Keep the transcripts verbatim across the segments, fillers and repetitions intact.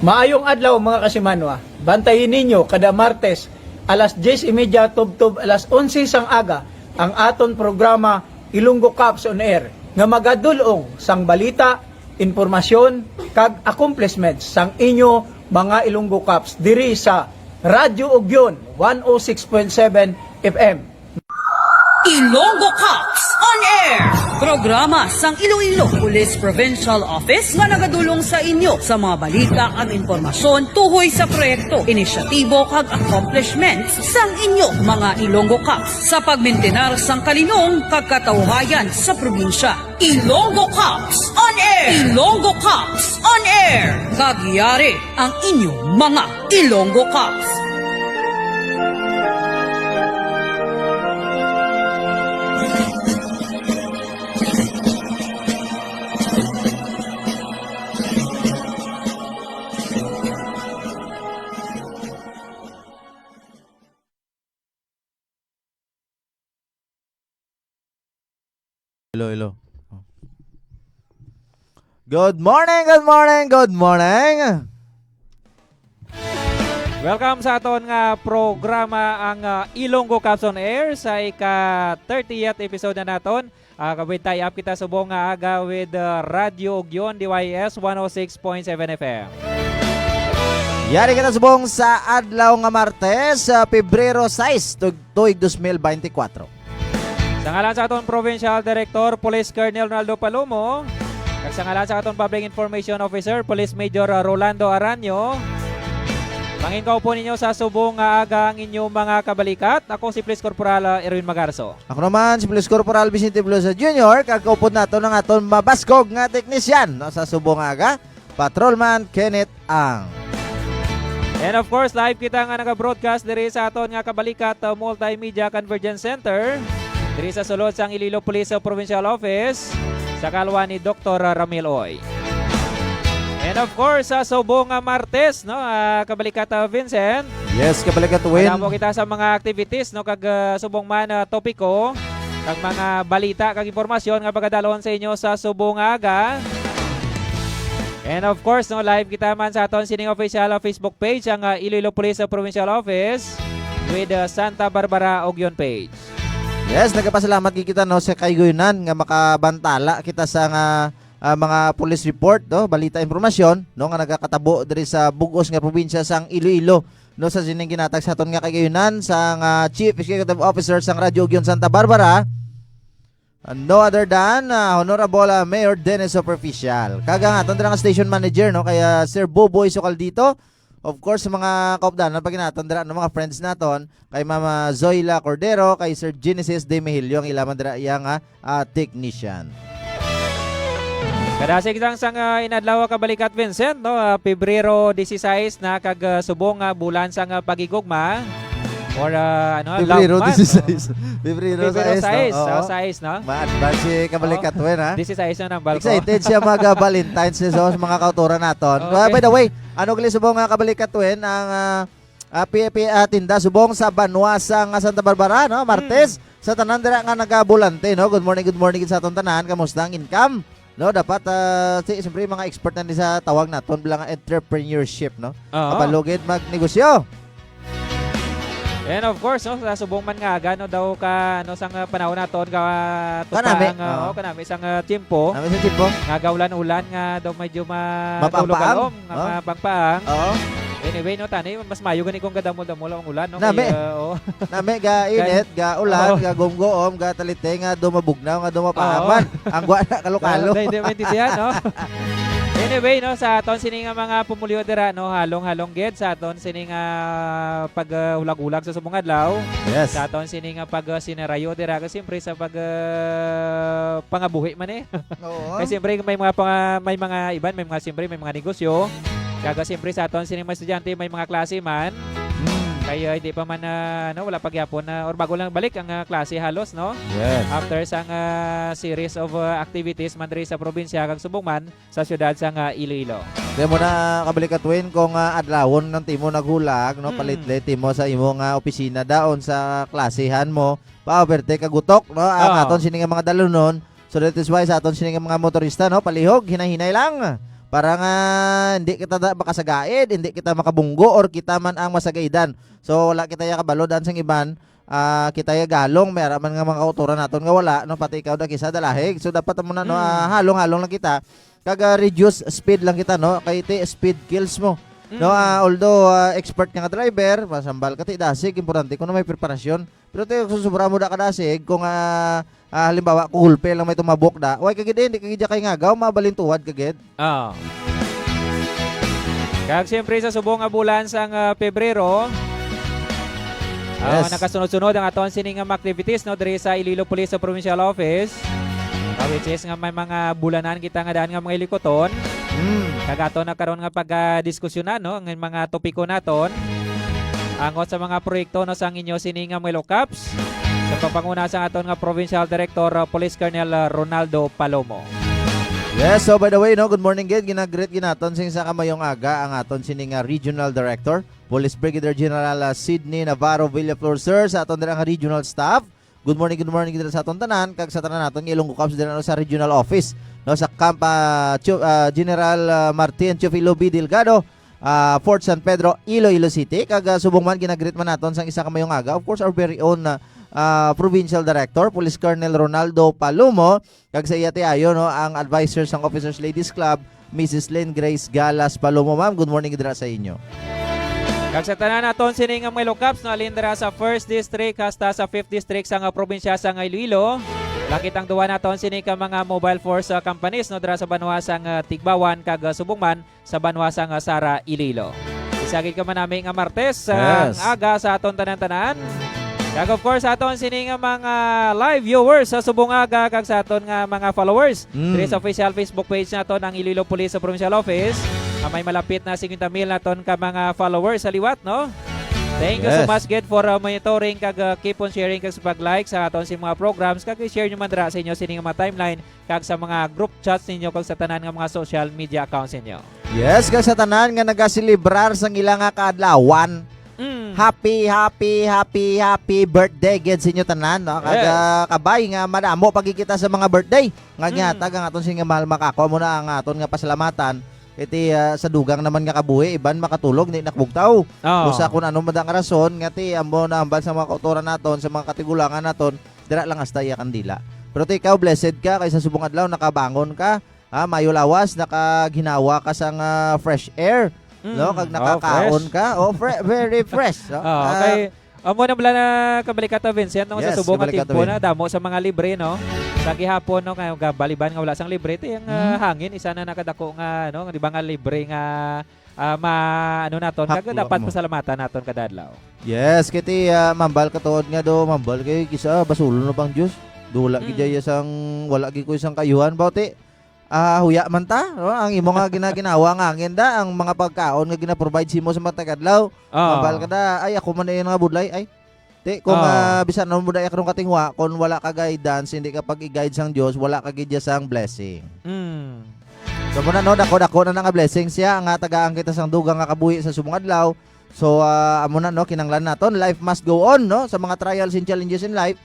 Maayong adlaw, mga kasimanwa. Bantayi ninyo kada Martes alas diyes y media tubtob alas onse sang aga ang aton programa Ilonggo Cops on Air, nga magadul-ong sang balita, impormasyon, kag accomplishments sang inyo mga Ilonggo Cops diri sa Radyo Ugyon one oh six point seven F M. Ilonggo Cops on Air. Programa sang Iloilo Police Provincial Office nga nagadulong sa inyo sa mga balita kag impormasyon tuhoy sa proyekto, inisyatibo kag accomplishments sang inyo mga Ilonggo Cops sa pagmintinar sang kalinong kag katawhayan sa probinsya. Ilonggo Cops on Air. Ilonggo Cops on Air. Kag yari ang inyo mga Ilonggo Cops. Hello, hello. Good morning, good morning, good morning. Welcome sa aton nga programa, ang, ah, Ilonggo Cops on Air, sa ika thirtieth episode na naton. Ah, with tie-up kita subong nga aga with, ah, Radyo Ugyon, D Y S, one oh six point seven F M. Yari kita subong sa adlaw nga Martes, sa Pebrero sais, tug-, tuig dos mil beintikwatro. Sa ngalan sa aton Provincial Director, Police Colonel Ronaldo Palomo, kag sa ngalan sa aton Public Information Officer, Police Major Rolando Aranyo, mangin kaupo ninyo sa subong nga aga ang inyong mga kabalikat. Ako si Police Corporal, ah, Erwin Magarso. Ako naman si Police Corporal Vicente Velosa Junior, kag kaupod naton ang aton mabaskog nga teknisyan, no, sa subong nga aga, Patrolman Kenneth Ang. And of course, live kita nga nagabroadcast diri sa aton nga Kabalikat, uh, Multimedia Convergence Center, diri sa sulod sang Iloilo Police Provincial Office, sa kalwa ni Doktor Ramil Oy. And of course, sa subong nga Martes, no, ah, Kabalikat, uh, Vincent. Yes, Kabalikat Win. Madamo kita sa mga activities, no, kag, uh, subong man, uh, topiko, kag mga balita kag impormasyon nga pagadalon sa inyo sa subong nga aga. And of course, no, live kita man sa aton sining official, uh, Facebook page, ang, uh, Iloilo Police, uh, Provincial Office with, uh, Santa Barbara Ugyon page. Yes, nagapasalamat gid kita, no, sa kaiguynan nga makabantala kita sa nga, ah, mga police report, no, balita, impormasyon, no, nga nagakatabo diri sa bug-os nga probinsya sang Iloilo, no, sa sining ginatag sa aton nga kaiguynan sang, ah, Chief Executive Officer sang Radyo Ugyon Santa Barbara, ah, no other than, ah, Honorable, ah, Mayor Dennis Superficial. Kag ang aton dira nga station manager, no, kay, ah, Sir Buboy Socaldito. Of course, sa mga kaupdanan, pag naton dira, no, mga friends naton, kay Mama Zoila Cordero, kay Sir Genesis De Mihilio, ang ila man dira iya nga, ah, technician. Kadasig sang, sang, ah, inadlaw, Kabalikat Vincent, no? Ah, Pebrero dieciséis na kag, ah, subong nga bulan sang, ah, paghigugma. Or, ah, ano, Pebrero love month, dieciséis. Pebrero Pebrero sais, no? sais, Oo. ah, sais, no? Ma-advance si Kabalikat Oh, Wen, ha? dieciséis na ang balko. Excited siya mag, ah, Valentine's Day sa mga kauturan naton. Okay. Ah, by the way, ano gali subong nga Kabalikat Wen ang, ah, ah, P P, ah, tinda subong sa banwa sang, ah, Santa Barbara, no? Martes, Mm. sa tanan dira nga nagabulante, no? Good morning, good morning sa aton tanan. Kamusta ang income? No, dapat, ah, si, siyempre, mga expert na ni sa tawag naton, bilang entrepreneurship, no? Oo. Kabalo gid magnegosyo. And of course, no, sa subong man nga aga, no, daw ka, ano, sang, ah, panahon naton, ka, ah, Kanami. tupang, ah, Oo. oh, kanami sang, ah, tiyempo. Kanami sang tiyempo. Nga gaulan-ulan, nga daw medyo ma-, Mapampaang. galom-galom, nga Oh. mapampaang. Oo. Anyway, no, tani, mas mayo gani kung gadamo-damo lang ang ulan, no? Nami. Kaya, oh. Nami, ga init, ga ulan, Oo. ga gumgoom, ga talite, nga dumabugnaw, nga dumapahaman. Oo. Ang gwa na, kalo-kalo. Hindi, hindi maintindihan, no? Anyway, no, sa aton sini nga mga pumuluyo dira, no, halong-halong gid sa aton sini nga paghulag-hulag sa subong adlaw. Yes. Sa aton sini nga pag, uh, sinarayo dira, kasi siyempre sa pag, uh, pangabuhi man eh. Oo. Kasi siyempre may mga panga-, may mga iban, may mga, siyempre may mga negosyo. Kag siyempre sa aton sini mga estudyante, may mga klase man. Hmm. Kaya hindi pa man, uh, no, wala pa gyapon na, or bago lang balik ang, uh, klase halos, no? Yes. After sang, uh, series of, uh, activities man diri sa probinsya kag subong man sa siyudad sang, uh, Iloilo. Kaya mo na, Kabalikat Win, kung, uh, adlawon ng timo naghulag, no, Mm. palitli timo sa imo nga opisina daon sa klasihan mo, pa-, perte kagutok, no, ang Oo. aton sini nga mga dalunon. So that is why sa aton sini nga mga motorista, no, palihog, hinay-hinay lang. Para nga hindi kita da-, makasagaid, hindi kita makabunggo, or kita man ang masagaidan. So, wala kita ya kabalo daan sang iban, ah, kita ya galong, may ara man nga mga kautoran naton nga wala, no? Pati ikaw, Dakisa, Dalahig. So, dapat amo na, no, ah, Mm. halong-halong lang kita. Kag, ah, reduce speed lang kita, no? Kay ti speed kills mo. No, Mm. ah, although, ah, expert nga driver, masambal ka ti dasig, importante kuno may preparasyon. Pero ti susubra mo da ka dasig, kung, ah, ah, halimbawa, kung gulpe lang may tumabok da, way ka gid, hindi ka gid kay ngagaw, mabalintuwad ka gid. Ah. Kag siyempre, sa subong nga bulan sang, ah, Pebrero, ah, Yes. nakasunod-sunod ang aton sining, ah, mga activities, no, diri sa Iloilo Police Provincial Office. Ah, which is nga may mga bulanan kita nga daan nga mga hilikuton. Mm. Kag aton na karon nga pagdiskusyonan, no, ang mga topiko naton. Angot sa mga proyekto, no, sang inyo sini nga mga Yellow Caps. Sa pagpanguna sang aton nga Provincial Director, uh, Police Colonel, uh, Ronaldo Palomo. Yes, so by the way, no, good morning gid. Ginagreet gid naton sing sa kamayong aga ang aton sini nga Regional Director, Police Brigadier General, uh, Sydney Navarro Villaflor, sir, sa aton dira nga regional staff. Good morning, good morning dira sa aton tanan, kag sa tanan naton nga Ilonggo Caps dira, no, sa regional office, no, sa Camp, ah, Chu-, ah, General, ah, Martin Teofilo B. Delgado, ah, Fort San Pedro, Iloilo City. Kag, ah, subong man, ginagreet man naton sang isa ka mayong aga, of course, our very own, ah, ah, Provincial Director, Police Colonel Ronaldo Palomo, kag sa iya ti ayo, no, ang advisor sang Officers Ladies Club, Missus Lynn Grace Galas Palomo. Ma'am, good morning dira sa inyo. Kag sa tanan naton sini nga mga Yellow Caps, no, halin dira sa First District hasta sa Fifth District sa nga probinsya sa nga Iloilo. Lakit ang duwa naton sini ka mga mobile force, uh, companies, no, dira sa banwa sa nga Tigbauan kag, uh, subong man sa banwa sa nga Sara, Iloilo. Isa gid ka man nami nga Martes sa Yes. aga sa aton tanan-tanan. Kag of course, sa aton sini nga mga live viewers sa subong aga kag sa aton nga mga followers Mm. diri sa official Facebook page naton, ang Iloilo Police Provincial Office, nga may malapit na singkwenta mil naton ka mga followers sa liwat, no? Thank you so Yes. much gid for, uh, monitoring kag, uh, keep on sharing kag sa pag-like sa aton sing mga programs kag i-share nyo man dira sa inyo sini nga mga timeline kag sa mga group chats ninyo kag sa tanan nga mga social media accounts ninyo. Yes, kag sa tanan nga nagaselebrar sang ila nga kaadlawan. Mm. Happy, happy, happy, happy birthday gid sa inyo tanan, no? Kag, Yes. ah, kabay nga madamo pa gid kita sa mga birthday nga Mm. gihatag ang aton sini nga mahal makako. Amo na ang aton nga pasalamatan. Iti, ah, sa dugang naman nga kabuhi, iban makatulog, di nakabugtaw. Oo. Busa kun ano man ang rason, nga ti, amo na hambal sa mga kautoran naton, sa mga katigulangan naton, dira lang hasta iya kandila. Pero ti ikaw, blessed ka, kay sa subong adlaw, nakabangon ka, ha, mayo lawas, nakaginawa ka sang, ah, fresh air, Mm. no? Kag Oh, nakakaon fresh. ka. Oh, fre-, very fresh, no? Oh, Ah, okay. Amo na bala na kabalikat, Vincent, no? Sa Yes, subong nga kabalikat, timpo Vin. na, damo sa mga libre, no? Sa gihapon, no? Kaya gabaliban nga wala sang libre, ti ang, ah, Mm. hangin, isa na nakadako nga, no? Di ba nga libre nga, ah, ma-, ano naton? Kag Haklo dapat mo. pasalamatan naton kada adlaw. Yes, kiti, ah, mambal ka tuod nga do, mambal kay kisa, basulon na bang Diyos? Do wala gid Mm. iya sang, wala gid ko isang kayuhan. Bawti, ah, huya man ta, no? Ang imo nga gina-, ginawa nga angin da, ang mga pagkaon nga gina-provide sa imo sa matag adlaw. Ah. Mambal ka da, "Ay, ako man na yun nga budlay." Ay, ti, kung, Ah. ah, bisan ano mo da, karong katingwa, kung wala ka guidance, hindi ka pag-i-guide sang Diyos, wala ka gid sang blessing. Mm. So, muna, no, dako-dako na na nga blessing siya, nga tagaan kita sang dugang nga kabuhi sa subong adlaw. So, ah, amo na, no, kinanglan naton, life must go on, no, sa mga trials and challenges in life.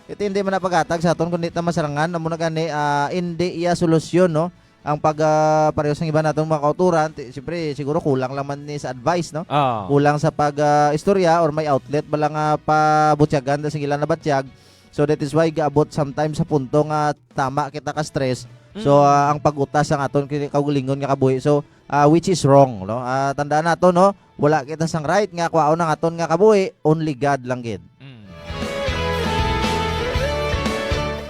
Iti hindi man na paghatag sa aton, kundi ta masarangan, amo na gani, ah, hindi iya solusyon, no, ang pag, ah, pareho sang iba naton mga kauturan. Ti-, siyempre, siguro kulang lang man ni sa advice, no? Ah. Kulang sa pag, ah, istorya or may outlet ba lang, ah, pabutyagan sa ila nabatyag. So, that is why gaabot sometimes sa punto nga tama kita ka stress. So, Mm. ah, ang pag-utas ang aton kini kaugalingon nga kabuhi. So, ah, which is wrong, no? Ah, tandaan nato, no? Wala kita sang right nga kwaon ang aton nga kabuhi, only God lang gid. Mm.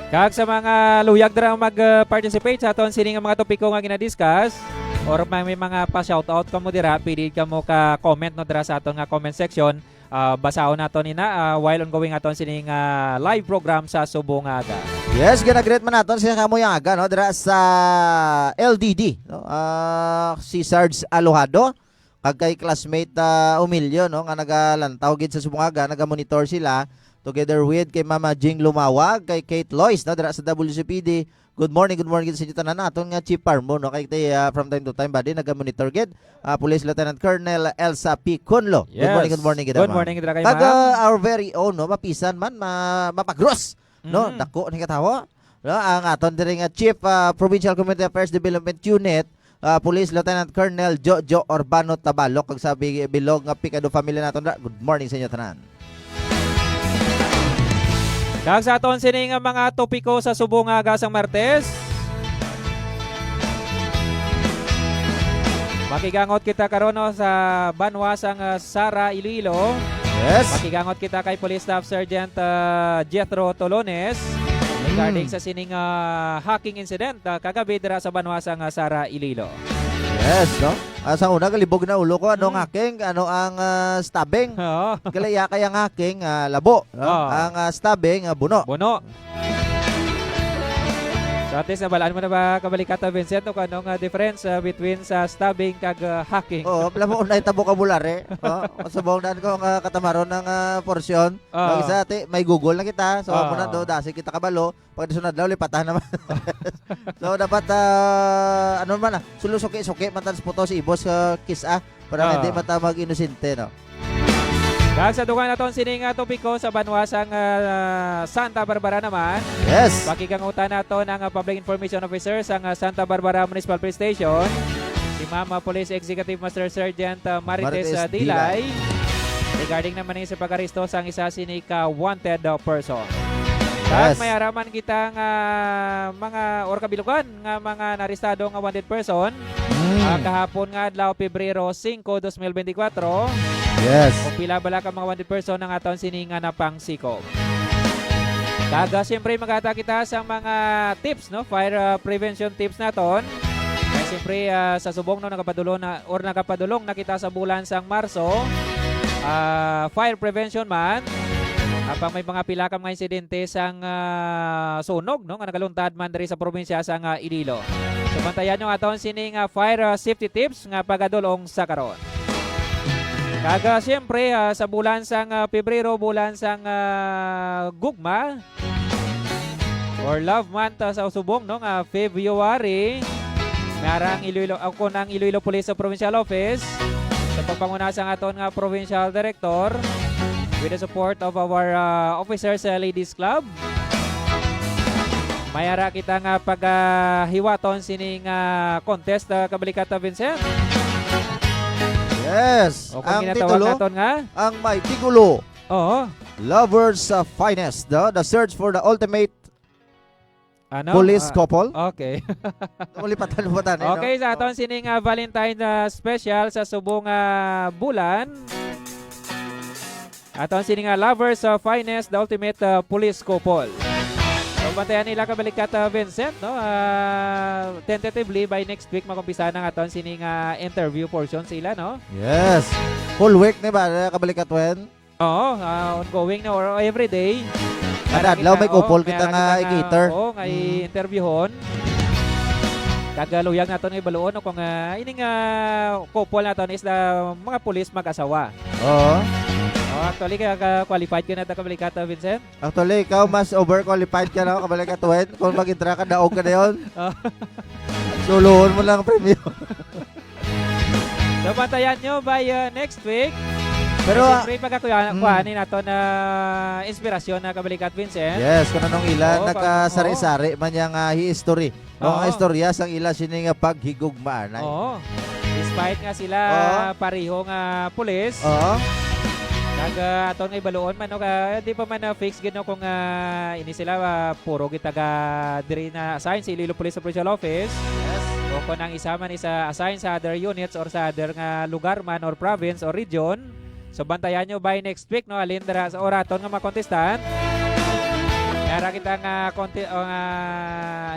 Kag sa mga luyag dira mag, uh, participate sa aton sini nga mga topiko nga ginadiscuss, or may, may mga pa-shoutout kamo dira, pwede kamo ka-comment, no, dira sa aton nga comment section. Ah, basahon naton ina, ah, while ongoing aton sini nga live program sa subong nga aga. Yes, ginagreet man naton siya kamo yang aga, no, dira sa L D D, no? Ah, si Sarge Alojado, kag kay classmate, ah, Umilio, no, nga nagalantaw gid sa subong nga aga, nagamonitor sila together with kay Mama Jing Lumawag, kay Kate Lois, no, dira sa W C P D. Good morning, good morning gid sa inyo tanan. Aton nga Chief Parmo, no, kay, ah, from time to time, badi, nagamonitor gid. Ah, Police Lieutenant Colonel Elsa P. Cunlo. Good morning, Yes. good morning gid, Good ma'am. morning, dira kay Kag, ma'am. ah, our very own, no, mapisan man, ma-, mapagros, no, Mm. dako ni katawo. No, ang aton diri nga Chief, ah, Provincial Community Affairs Development Unit, ah, Police Lieutenant Colonel Jojo Urbano Tabalok, kag sa bi-, bilog nga Picado family naton ra. Good morning sa inyo tanan. Kag sa aton sini nga mga topiko sa subong nga aga sang Martes, makigangot kita karon, no, sa banwa sang, ah, Sara, Iloilo. Yes. Makigangot kita kay Police Staff Sergeant, ah, Jethro Tolones regarding Mm. sa sining, ah, hacking incident, ah, kagabi dira sa banwa sang, ah, Sara, Iloilo. Yes, no? Ah, sa una, galibog na ulo ko. Ano ang Mm. hacking? Ano ang, ah, stabbing? Oo. Galaya kay ang hacking, ah, labo, no? Oo. Ang, ah, stabbing, ah, buno. Buno. So, at least, nabalaan mo na ba, Kabalikata Vincent, no, kung anong, ah, difference, ah, between sa stabbing kag, ah, hacking? Oo, alam mo, unay ta bokabularyo. Oh, subong dan ko nga katamaron ng, ah, porsyon. Oo. Pag isa, ti, may Google na kita. So, Oo. amo na do, dasi kita kabalo. Pag sunod adlaw, lipatan naman. So, dapat, ah, ano man, ah, sulo suki-suki, man ta sa putos, ibos, ah, kis-a, para Ah. hindi man ta mag-inosente, no? Kag sa dugang naton sini nga topiko sa banwa sang, ah, Santa Barbara naman. Yes. Pakigangutan naton ang, ah, Public Information Officer sang, ah, Santa Barbara Municipal Police Station, si Ma'am, ah, Police Executive Master Sergeant, ah, Marites, Marites, ah, Dilay, Dilay. Regarding naman ni sa pag-aresto sang isa sini ka wanted, ah, person. Kag Yes. may araman kita nga mga, or kabilugan nga mga narestado nga wanted person, Mm. ah, kahapon nga adlaw, Pebrero singko, dos mil benti kwatro. Yes. Kung pila bala ka mga wanted person ang aton sini nga napangsikop. Kag, ah, siyempre, magata kita sa mga tips, no? Fire, ah, prevention tips naton. Kaya siyempre, ah, sa subong, no, nagapadulong na, or nagapadulong na kita sa bulan sang Marso, ah, fire prevention man. Apang may mga pila ka mga insidente sang, ah, sunog, no, nga nagaluntad man diri sa probinsya sang, ah, Iloilo. So, bantayan nyo aton sining, ah, fire, ah, safety tips nga pagadulong sa karon. Kag, ah, siyempre, ah, sa bulan sang, ah, Pebrero, bulan sang, ah, gugma, or love month, ah, sa subong, no, nga February. May ara ang Iloilo, ah, kun ang Iloilo Police Provincial Office, sa pagpanguna sang aton nga Provincial Director, with the support of our, ah, officers, ah, Ladies Club, may ara kita nga pag, ah, hiwaton sini nga contest, ah, Kabalikata Vincent. Yes. O, kung Ang ginatawag titulo, naton nga? Ang may titulo, Oo. Lovers sa Finest, no? The search for the ultimate Ano? police Ah, couple. Okay. Ulipatan mo ba tayo, no? Okay, sa aton sining, ah, Valentine, ah, special sa subong, ah, bulan. Aton sining, ah, Lovers sa Finest, the ultimate, ah, police couple. So, bantayan nila Kabalikata Vincent, no? Ah, tentatively, by next week, mag-umpisa na nga aton sining, ah, interview portion sila, no? Yes. Full week ni ba, Kabalikata Wen? Oo, ah, ongoing na or every day. Kada Meron adlaw kita, may oo, couple kita meron nga kita nga, i-cater. Oo, nga Mm. i-interviewhon. Kag, ah, luyag naton nga ibaluon, no, kung, ah, ining, ah, couple naton is the mga pulis mag-asawa. Oo. Oh, actually, kaya ka qualified ka na ta, Kabalikata Vincent? Actually, ikaw mas overqualified ka na, Kabalikata Wen. Kung mag-entra ka, daog ka na yun. Oh. Suluhon mo lang ang premyo. So, bantayan nyo by, uh, next week. Pero, Siyempre, pag ako yan, mm. kuhanin nato na inspirasyon na Kabalikata Vincent. Yes, kung anong ila, Oo, pag, nagkasari-sari man yang, ah, history. Oo. Ang istorya sang ila sini nga paghigugmaan, ay. Oo. Despite nga sila Oo. pareho nga pulis, Oo. kag, ah, aton nga ibaluon man, no, ka, di pa man na fix gid, no, kung, ah, ini sila, ah, puro gid taga diri na assign sa Iloilo Police Provincial Office. Yes. O kung ang isa man is, ah, assign sa other units or sa other nga lugar man or province or region. So, bantayan nyo by next week, no, alin dira sa oraton nga mga contestant. Yara kita nga conte-, o nga,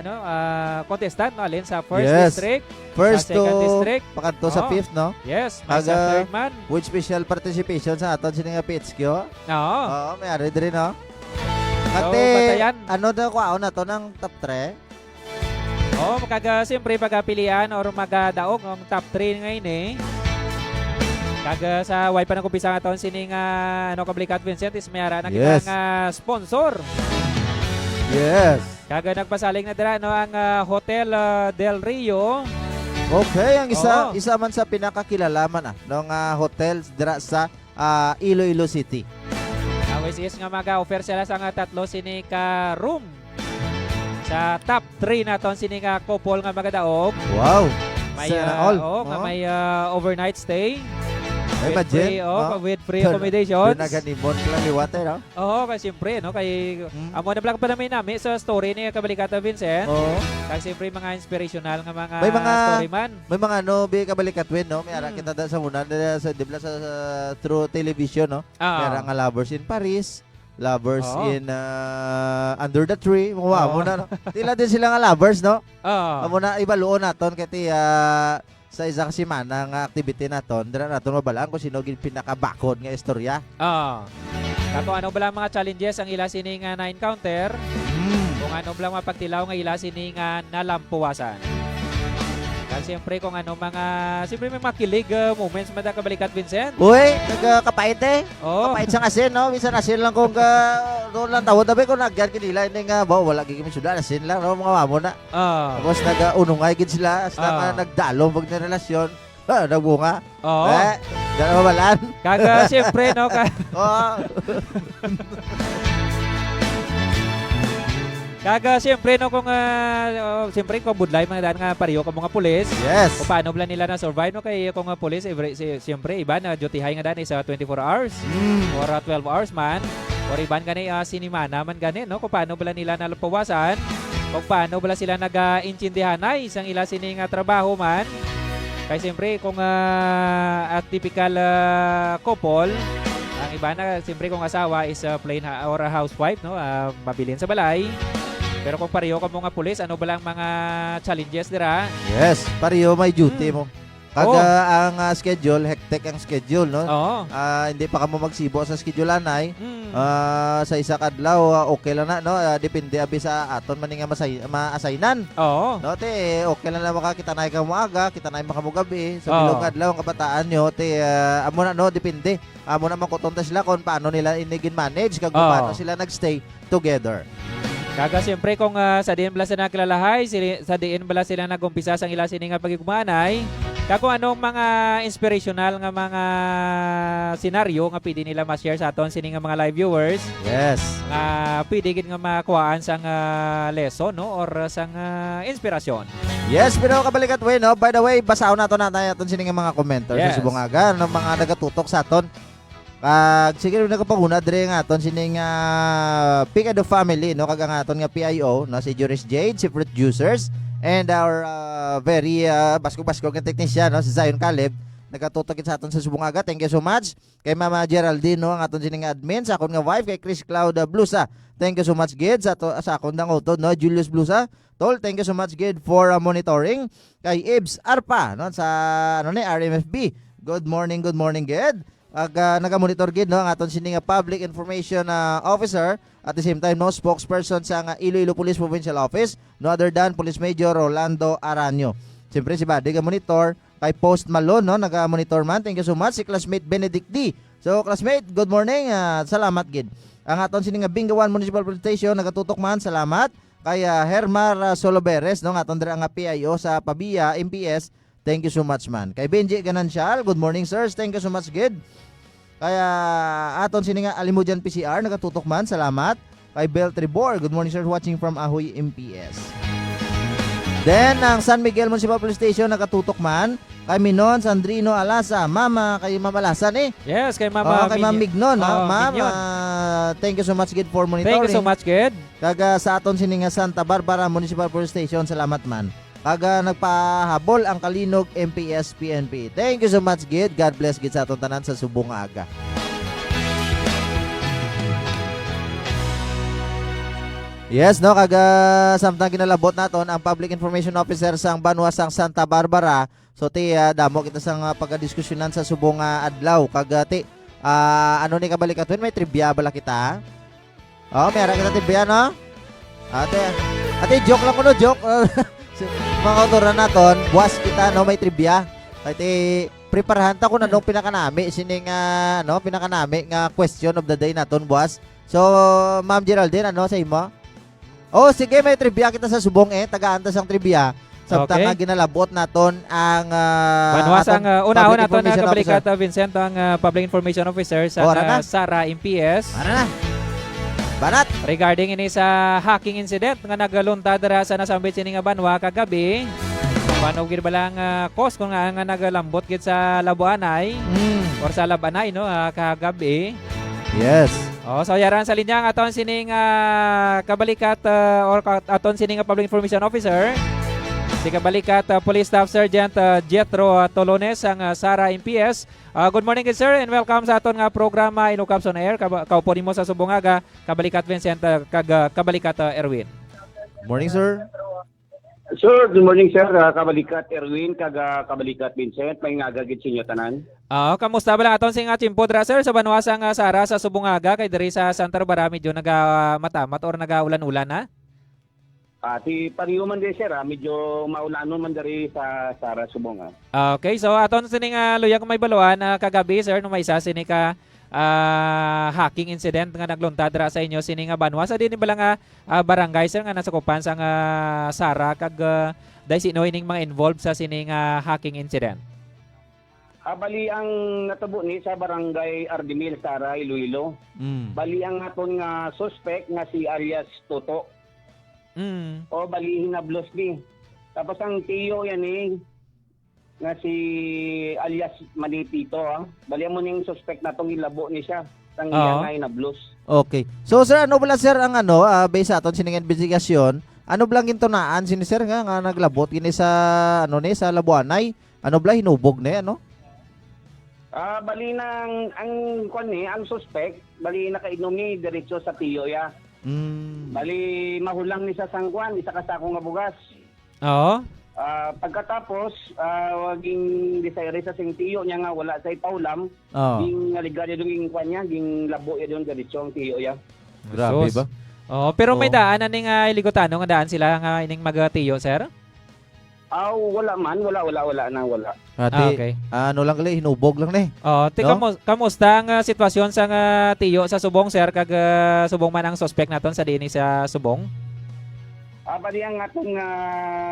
ano, ah, contestant, no, alin sa first Yes. district, First sa second to district. pakadto sa Oh. fifth, no? Yes, may Aga sa third man. with special participation sa aton sini nga P H Q. Oo. Oo, may ari diri, no? So, Ate, bantayan. ano daw, kwaon na to ng top three? Oh, kag, ah, siyempre, pagapilian or magadaog ang top three nga ini. Kag, ah, sa way pa nag-umpisa nga taon, sini nga, ano, Kabalikata Vincent, is may ara na kita Yes. nga sponsor. Yes. Kag, ah, nagpasalig na dira, no, ang, ah, Hotel, ah, Del Rio. Okay, ang isa, Oo. isa man sa pinakakilala man, ah, no, nga hotel dira sa, ah, Iloilo City. Ah, which is nga mag-offer sila sa nga tatlo sini ka room. Sa top three naton sini nga couple nga magadaog. Wow. May, Sana ah, all. Oo, nga Oo. may, ah, overnight stay. Ay, With imagine, free, oh, no? with free Pero, accommodation. Pero nag-honeymoon lang liwat, eh, no? Oo, kay siyempre, no? Kay, Mm. amo na lang pala may nami sa story ni Kabalikata Vincent. Oo. Kag siyempre, mga inspirational nga mga May mga story man. May mga ano, bi, Kabalikatwin, no? May ara Mm. kita da sa una, da sa, di ba, sa, sa, through television, no? Ah. May ara nga Lovers in Paris, Lovers Oo. in, ah, Under the Tree, mga Oo. amo na, no? Tila din sila nga lovers, no? Oo. Amo na, ibaluon naton kay ti, ah, sa isa ka semana nga activity naton, dira naton mabalaan kung sino gid pinakabakod nga istorya. Oo. Kag kung ano bala ang mga challenges ang ila sini nga na-encounter, Hmm. kung ano bala ang mga pagtilaw nga ila sini nga nalampuwasan. Kag siyempre, kung ano mga, siyempre, may mga kilig, uh, moments man da, Kabalikat Vincent. Uy, nagkakapait eh. Oo. Kapait sang asin, no? Bisan asin lang kung, ah, doon lang tawon. Tabi ko, nagyan kinila, hindi nga, ba, wala gid kami sudan, asin lang, no? Mga mamo na. Ah. Tapos nag-unungay gid sila, hasta Ah. nga nagdalom pag na relasyon. Ah, nagbunga. Oo. Eh, dala mabalaan. Kaga, siyempre, no? Ka- Oo. Kaga, siyempre, no, kung, ah, oh, siyempre, kung budlay man daan nga pareho ka mga pulis, Yes. kung paano bala nila na-survive, no? Kay kung, ah, pulis, every, si, siyempre, iban na duty high nga daan is, ah, twenty-four hours Mm. or, ah, twelve hours man, or iban gani, ah, sinimana man gani, no? Kung paano bala nila nalupawasan, kung paano bala sila nag-, ah, intindihanay sang ila sini nga trabaho man. Kay siyempre, kung, ah, a typical, ah, couple, ang iba na, siyempre, kung asawa is, ah, plain ha-, or a housewife, no? Ah, mabilin sa balay. Pero kung pareho ka mo nga pulis, ano ba lang mga challenges dira? Yes, pareho may duty Hmm. mo. Kag, Oh. ah, ang, ah, schedule, hectic ang schedule, no? Oo. Ah, hindi pa kamo magsibo sa schedule, anay. Hmm. Ah, sa isa ka adlaw, ah, okay lang na, no? Ah, depende abi sa aton man nga masay-, ma-assignan. Oo. No, te, okay lang na makakita na ikaw mo aga, kita na yung makamugabi. Sa Oo. bilog adlaw, ang kabataan nyo, te, ah, amo na, no? Depende. Amo na makuton ta sila kung paano nila ini gin-manage, kag kung Oo. paano sila nag-stay together. Kaga, siyempre, kung, ah, sa diin bala sila nakilalahay, sili-, sa diin bala sila nag-umpisa sang ila sini nga pagigmaanay, kag kung anong mga inspirational nga mga senaryo nga pwede nila ma-share sa aton sini nga mga live viewers, Yes. nga pwede gid nga makuhaan sang, ah, lesson, no? Or sang, ah, inspirasyon. Yes, pero kabalikat, we, no? By the way, basahon nato na tayo aton sini nga mga commenter sa Yes. subong aga, no? Mga nagatutok sa aton. Kag sige, nagapanguna diri nga aton sining, ah, Pick of the Family, no? Kag ang aton nga P I O, no? Si Juris Jade, si Fruit Juicers, and our, ah, very, ah, baskog-baskog nga technician, no? Si Zion Caleb. Nagatutok sa aton sa subong aga. Thank you so much. Kay Mama Geraldine, no? Ang aton sining admin, sa akon nga wife, kay Chris Cloud, ah, Blusa. Thank you so much, gid, sa to, sa akon dang utod, no? Julius Blusa. Tol, thank you so much, gid, for, ah, monitoring. Kay Ibs Arpa, no? Sa, ano ni, R M F B. Good morning, good morning, gid. Ag, ah, nagamonitor gid, no, ang aton sini nga public information, ah, officer, at the same time, no, spokesperson sa nga Iloilo Police Provincial Office, no other than Police Major Rolando Aranio. Siyempre, si Buddy ga-monitor, kay Post Malone, no, naga-monitor man. Thank you so much. Si classmate Benedict D. So, classmate, good morning. Ah, salamat gid. Ang aton sini nga Bingawan Municipal Police Station, nagatutok man. Salamat. Kay, ah, Hermar, ah, Soloberes, no, nga aton dira nga P I O sa Pavia, M P S. Thank you so much, man. Kay Benji Ganancial, good morning, sirs. Thank you so much, gid. Kaya aton sini nga Alimujan P C R, nagatutok man. Salamat. Kay Bel Tribor, good morning, sir, watching from Ahoy, M P S. Then, ang San Miguel Municipal Police Station, nagatutok man. Kay Minon Sandrino Alasa, Mama, kay Mama Alasa ni. Yes, kay Mama Oo, kay Ma'am Mignon. Mignon, ha? Oo, Ma'am, Mignon. Ah, thank you so much, gid, for monitoring. Thank you so much, gid. Kag, ah, sa aton sini nga Santa Barbara Municipal Police Station, salamat man. Kag, ah, nagpahabol ang Kalinog M P S P N P. Thank you so much, gid. God bless, gid, sa aton tanan sa subong nga aga. Yes, no, kag, ah, samtang ginalabot naton ang Public Information Officer sang banwa sang Santa Barbara. So, ti, ah, damo kita sang, ah, pagkadiskusyonan sa subong nga adlaw. Kag, ah, ti, ah, ano ni, kabalikat, when may trivia bala kita? Oh, may ara kita trivia, no? Ate, ate, joke lang kuno, joke. Si mga autoran naton, buwas kita, no, may trivia. Ate, preparahan ta kung anong pinakanami sining, ah, no, pinakanami nga question of the day naton buwas. So, Ma'am Geraldine, ano sa imo? Oh, sige, may trivia kita sa subong, eh. Tagaan ta sang trivia. Samtang Okay. nga ginalabot naton ang, ah, Banwa sang, aton ah, unahon public naton, ah, information kabalikat, officer. Ah, Vincent, ang, ah, public information officer sa, Oh, ara na. ah, Sara M P S. Ara na. Banat. Regarding ini sa hacking incident nga nagluntad dira sa nasambit sini nga banwa kagabi. Paano gid bala ang, ah, cause kung nga, nga nagalambot gid sa labuanay Mm. or sa labanay, no, ah, kahagab-i? Yes. Oh, so yara sa linya ang aton sining, ah, kabalikat, ah, or ka-, aton sining, ah, public information officer, si kabalikat, ah, Police Staff Sergeant, ah, Jethro, ah, Tolones, ang, ah, Sara M P S. Ah, good morning, good sir, and welcome sa aton nga programa, Inukabs on Air. Kaba-, kaupo nimo sa subong nga aga, kabalikat Vincent, ah, kag, ah, kabalikat, ah, Erwin. Morning, sir. Sir, good morning, sir. Ah, kabalikat Erwin, kag, ah, kabalikat Vincent. May ngaga gid sa inyo tanan. Ah, kamusta bala aton sini nga tiyempo dira, sir, sa banwa sang, ah, Sara sa subong nga aga, kay diri sa Santa Barbara medyo nagamatamat or nagaulan-ulan na? Ah, ti pareho man diri, sir, ah, medyo maulanon man diri sa Sara subong, ah. Ah, okay, so aton sini nga luyag nga mahibaluan, ah, kagab-i, sir, no, may isa sini ka, ah, hacking incident nga nagluntad dira sa inyo sini nga banwa. Sa diin bala nga, ah, barangay, sir, nga nasakupan sang, ah, Sara, kag, ah, daw sino ining mga involved sa sini nga hacking incident? Ah, bali ang natabo ni sa barangay Ardimil, Sara, Iloilo. Mm. Bali ang aton nga suspect nga si alias Toto. Mm. O, bali hinablos ni. Tapos ang tiyo yan eh, nga si alias Manipito, ah. Bali amo ning suspect natong hilabo ni siya. Sang Oo. Iya nga hinablos. Okay. So, sir, ano bala, sir, ang ano, ah, based sa aton sining investigasyon, ano bala ang gintunaan sini, sir, nga, nga naglabot gini sa, ano ni, sa labuanay? Ano bala, hinubog ni, ano? Ah, bali nang, ang, kwan ni, ang suspect, bali nakainom ni diretso sa tiyo ya. Mm. Bali, mahulang ni sa sangkwan, isa ka sako nga bugas. Oo. Ah, pagkatapos, ah, ging desire sa sing tiyo niya nga wala sa ipahulam, Oo. Ging aligad yung ging kwan niya, ging labo ya doon diretso ang tiyo ya. Grabe Sus. Ba? Oo, pero may Oo. Daan na ning, ah, Iligotano nga daan sila nga ining magtiyo, sir? Aw, wala man. Wala, wala, wala na, wala. Ah, Ah, ti, okay. Ah, ano lang gali, hinubog lang ni. Oh, ti, No? Kamu-, kamusta ang, ah, sitwasyon sa nga tiyo sa subong, sir, kag, ah, subong man ang suspect naton sa diin sa subong? Ah, bali ang aton nga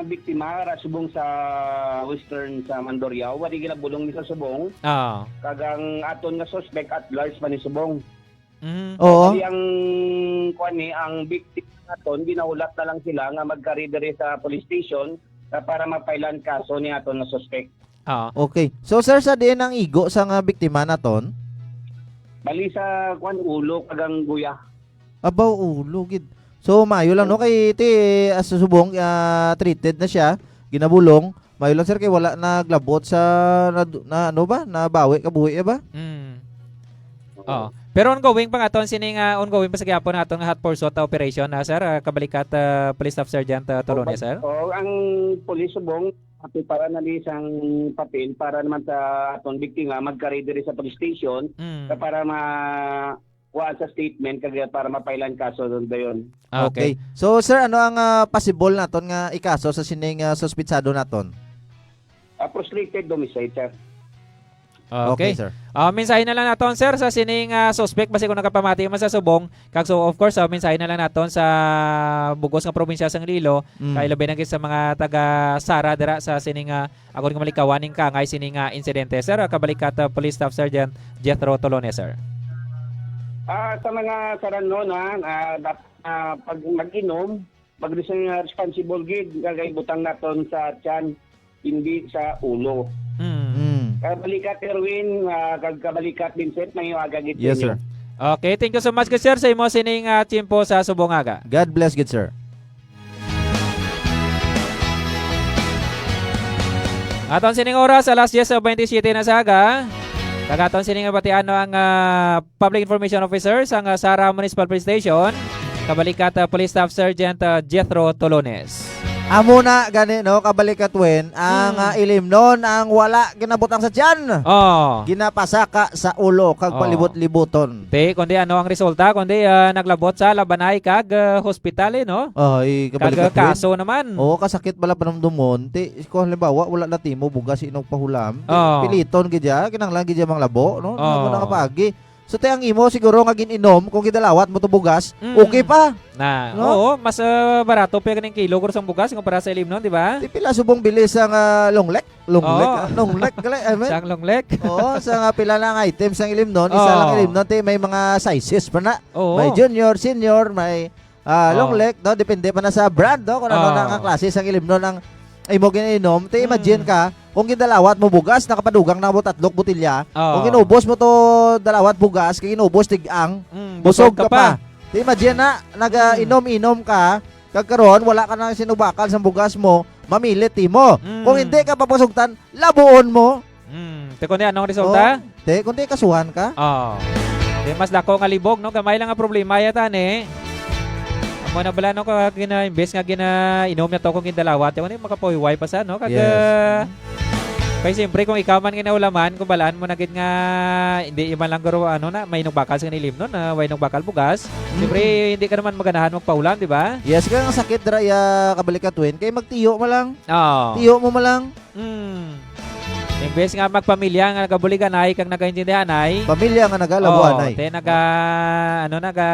biktima, ra subong sa Western sa Mandurriao, wali ginabulong ni sa subong. Ah. Kag ang aton nga suspect at large man ni subong. Mm. Oo. Bali ang, kuwan ni, ang victim naton, ginahulat na lang sila nga magkari diri sa police station na para mapailan kaso ni aton nga suspect. Oo. Okay. So, sir, sa diin ang igo sa nga biktima naton? Bali sa, kuwan, ulo kag ang guya. Abaw, ulo gid. So, maayo lang, no? Mm. Kay ti, ah, sa subong, ah, treated na siya, ginabulong. Maayo lang, sir, kay wala naglabot sa, na, na, ano ba? Nabawi, kabuhi, eh, ba? Mm. Oo. Oo. Pero ongoing pa nga aton sining, ah, ongoing pa sa gihapon nga aton nga hot pursuit operation, ah, sir, ah, kabalikat, ah, Police Staff Sergeant, ah, Tolones, sir? Oh, ang police subong, prepara na ni sang papel para naman sa aton biktima, magkari diri sa police station, Mm. sa para ma-, kuha sa statement, kag para mapailan kaso dayon. Ah, okay. Okay. So, sir, ano ang, ah, possible naton nga ikaso sa sining, ah, suspitsado naton? Ah, frustrated homicide, sir. Okay. Okay, sir. Ah, mensahe na lang naton, sir, sa sining, ah, suspect, basi kung nakapamati man sa subong. Kag so, of course, ah, mensahe na lang naton sa bugos nga probinsya sang Iloilo, Mm. kay labi na gid sa mga taga Sara dira sa sining, ah, agod nga malikawan ning kaangay sini nga insidente, sir, ah, kabalikat, ah, Police Staff Sergeant Jethro Tolones, sir. Ah, sa mga Saranon, ha, ah, dap-, ah, pag mag-inom, mag-, responsible gid, kag ibutang naton sa tiyan, hindi sa ulo. Mm. Mm. Kabalikat Erwin, ah, kag kabalikat Vincent, may aga gid sa Yes, inyo. Sir. Okay, thank you so much, good sir, sa imo sining, ah, tiyempo sa subong aga. God bless, good sir. Aton sining oras, alas diyes bentisiete na sa aga. Kag aton sining batian, no, ang, ah, Public Information Officer sang, ah, Sara Municipal Police Station, kabalikat, ah, Police Staff Sergeant, ah, Jethro Tolones. Amo na gani, no, kabalikat Wen, ang, Mm. ah, ilimnon ang wala ginabutang sa tiyan. Oh. Ginapasaka sa ulo kag Oh. palibot-libuton. Ti, kundi ano ang resulta, kundi, ah, naglabot sa labanay kag, ah, hospital, eh, no? Oh, i-, Kag, kabalikat, ah, Wen. Kaso naman. Oo, kasakit bala panumdumon. Ti, kung halimbawa, wala na timo bugas, inog pahulam. Ti, Oh. piliton gid ya, kinahanglan gid ya manglabo, no? Oh. Amo na nga paagi. So, ti, ang imo siguro nga gin-inom, kung gidalawat mo to bugas, Mm. okay pa. Na, No? Oo, mas, ah, barato pa ganing kilo, guro, sang bugas, kumpara sa ilimnon, di ba? Ti, pila subong bili sang, ah, long neck? Long neck, Oo. Ah, long neck, gali, I mean. Sang long neck. Oo, sa nga pila na ang items sang ilimnon, isa Oo. lang ilimnon, ti, may mga sizes pa na. Oo. May junior, senior, may, ah, Oo. long neck, no? Depende pa na sa brand, no? Kung ano Oo. na ang klase sang ilimnon ang imo ginainom, ti imagine Mm. ka, kung gindalawat mo bugas, nakapadugang na mo tatlok botelya. Oo. Kung inubos mo to dalawat bugas, kay inubos tig-ang, Mm, busog busog ka ka pa. pa. Ti imagine na, naga-inom-inom ka, kag karon, wala ka na sinubakal sa bugas mo, mamilit timo. Mm. Kung hindi ka papasugtan, labuon mo. Mm. Ti kundi anong resulta? Oh, ti, kundi kasuhan ka. Oh. Di mas dako nga libog, no? Gamay lang nga problema yata, ni. Amo na bala, no, kag gina-, imbes nga gina-inom niya to kung gindalawat, yung ano yung makapahuyway pa sa, no? Kag, Yes. ah, kay siyempre, kung ikaw man ginaulaman, kung balaan mo na gid nga, hindi man lang guro, ano na, may inugbakal sa kanila, no? Na may inugbakal bugas. Mm. Siyempre, hindi ka naman maganahan magpaulam, di ba? Yes, kaya ang sakit dira, ya, kabalikat, Win. Kay magtiyo mo lang. Oo. Tiyo mo mo lang. Hmm. Imbes nga magpamilya nga nagabuliganay kag nagaintindihanay. Pamilya nga nagalabuanay. Oh, te naga, ano, naga,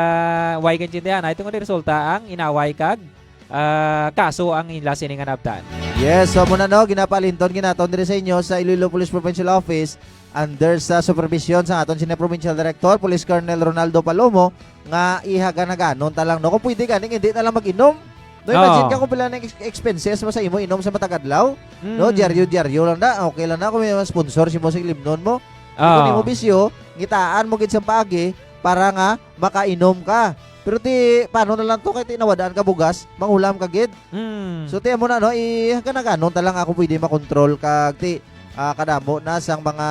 way kaintindihanay. Tungod resulta ang inaway kag, ah, kaso ang ila sini nga nabtan. Yes, so muna, no, ginapalinton ginaton diri sa inyo sa Iloilo Police Provincial Office under sa supervision sa aton sini Provincial Director, Police Colonel Ronaldo Palomo, nga ihaganaganon ta lang, no? Kung pwede ganing hindi na lang mag-inom. No, imagine Oo. ka kung pila na ex-, expenses mo sa imo inom sa matag adlaw. No, Mm. dyaryo-dyaryo lang na. Okay lang na kung may mga sponsor si mo sa limnon mo. Kung Oo. imo bisyo, ngitaan mo gid sa paagi para nga makainom ka. Pero ti, paano na lang to kay ti nawadaan ka bugas, mangulam ka gid. Mm. So, ti mo na, no, ihaganaganon ta lang ako pwede makontrol kag ti, ah, kadamo na sang mga,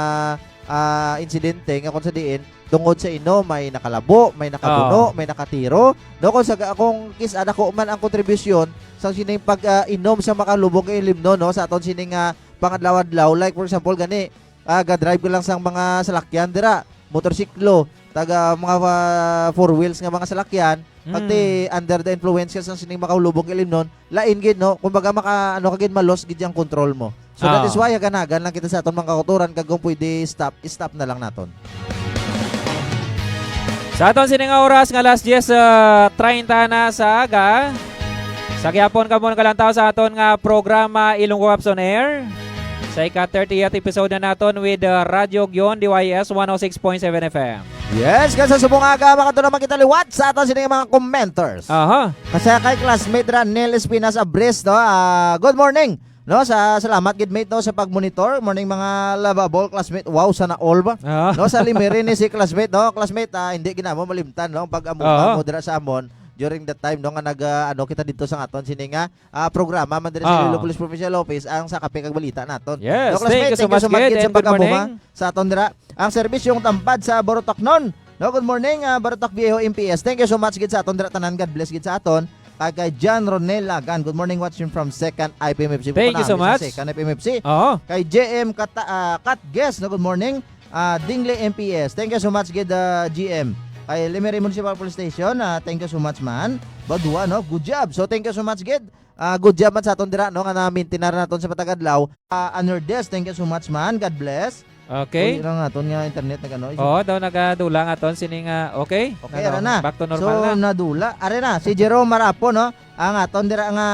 ah, insidente nga kung sa diin, tungod sa inom, may nakalabo, may nakabuno, Oo. may nakatiro. No, kung sa, kung kis-, ah, dako man ang kontribusyon sa sining pag, ah, inom sa makalubong kay limnon, no, sa aton sining, ah, pangadlaw-adlaw. Like, for example, gani, ah, ga-drive ka lang sang mga salakyan dira, motorsiklo, taga mga, ah, four wheels nga mga salakyan, pag Mm. ti under the influence ka sang sining makalubong kay limnon, lain gid, no? Kumbaga, maka, ano ka gid, malos gid yung control mo. So, that Ah. is why, haganagan lang kita sa aton mga kauturan, kag kung pwede stop, stop na lang naton. Sa aton sini nga oras nga alas diyes, ah, treinta na sa aga, sa gihapon kamo nagalantaw sa aton nga programa Ilonggo Cops on Air. Sa ika thirtieth episode na naton with, ah, Radyo Gyon, D Y S one oh six point seven F M. Yes, kag sa subong aga, makadto naman kita liwat sa aton sini nga mga commenters. Aha. Kasi kay classmate ra, Neil Espinas Abres, no? Ah, good morning. No, sa, salamat gid, mate, no, sa pag-monitor. Morning, mga lovable classmate. Wow, sana all ba? Ah. No, sa Limiri ni si classmate, no? Classmate, ah, hindi gid namo malimtan, no? Pag amo Oo. mo dira sa amon during the time, no, nga nag, ah, ano kita dito sa aton sini nga, ah, programa man diri sa Ah. Iloilo Police Provincial Office, ang sa Kape kag Balita naton. Yes, No, classmate, thank you so thank you much, so much gid, gid sa and good pag-amo, ha, morning. sa aton dira. Ang serbisyong tambad sa Borotoknon. No, good morning, ah, Barotok Viejo M P S. Thank you so much gid sa aton dira tanan. God bless gid sa aton. Kay, kay John Ronel Lagan. Good morning, watching from Second I P M F C. Thank you Bukan so namin sa much. Second I P M F C. Oo. Kay J M Kat-, ah, Katges, no, good morning. Ah, Dingle M P S. Thank you so much gid, ah, G M. Kay Lemery Municipal Police Station, ah, thank you so much, man. Badua, no? Good job. So, thank you so much gid. Ah, good job man sa aton dira, no, nga na-maintain na naton sa matag adlaw. Ah, Anor Des, thank you so much, man. God bless. Okay. Uy, lang aton nga internet nag-ano, iso- Oo, daw nagadula nga aton sini nga, okay? Okay, Ano, ara na. back to normal So, na. nadula. Are na, si Jerome Marapo, no? Ang aton dira nga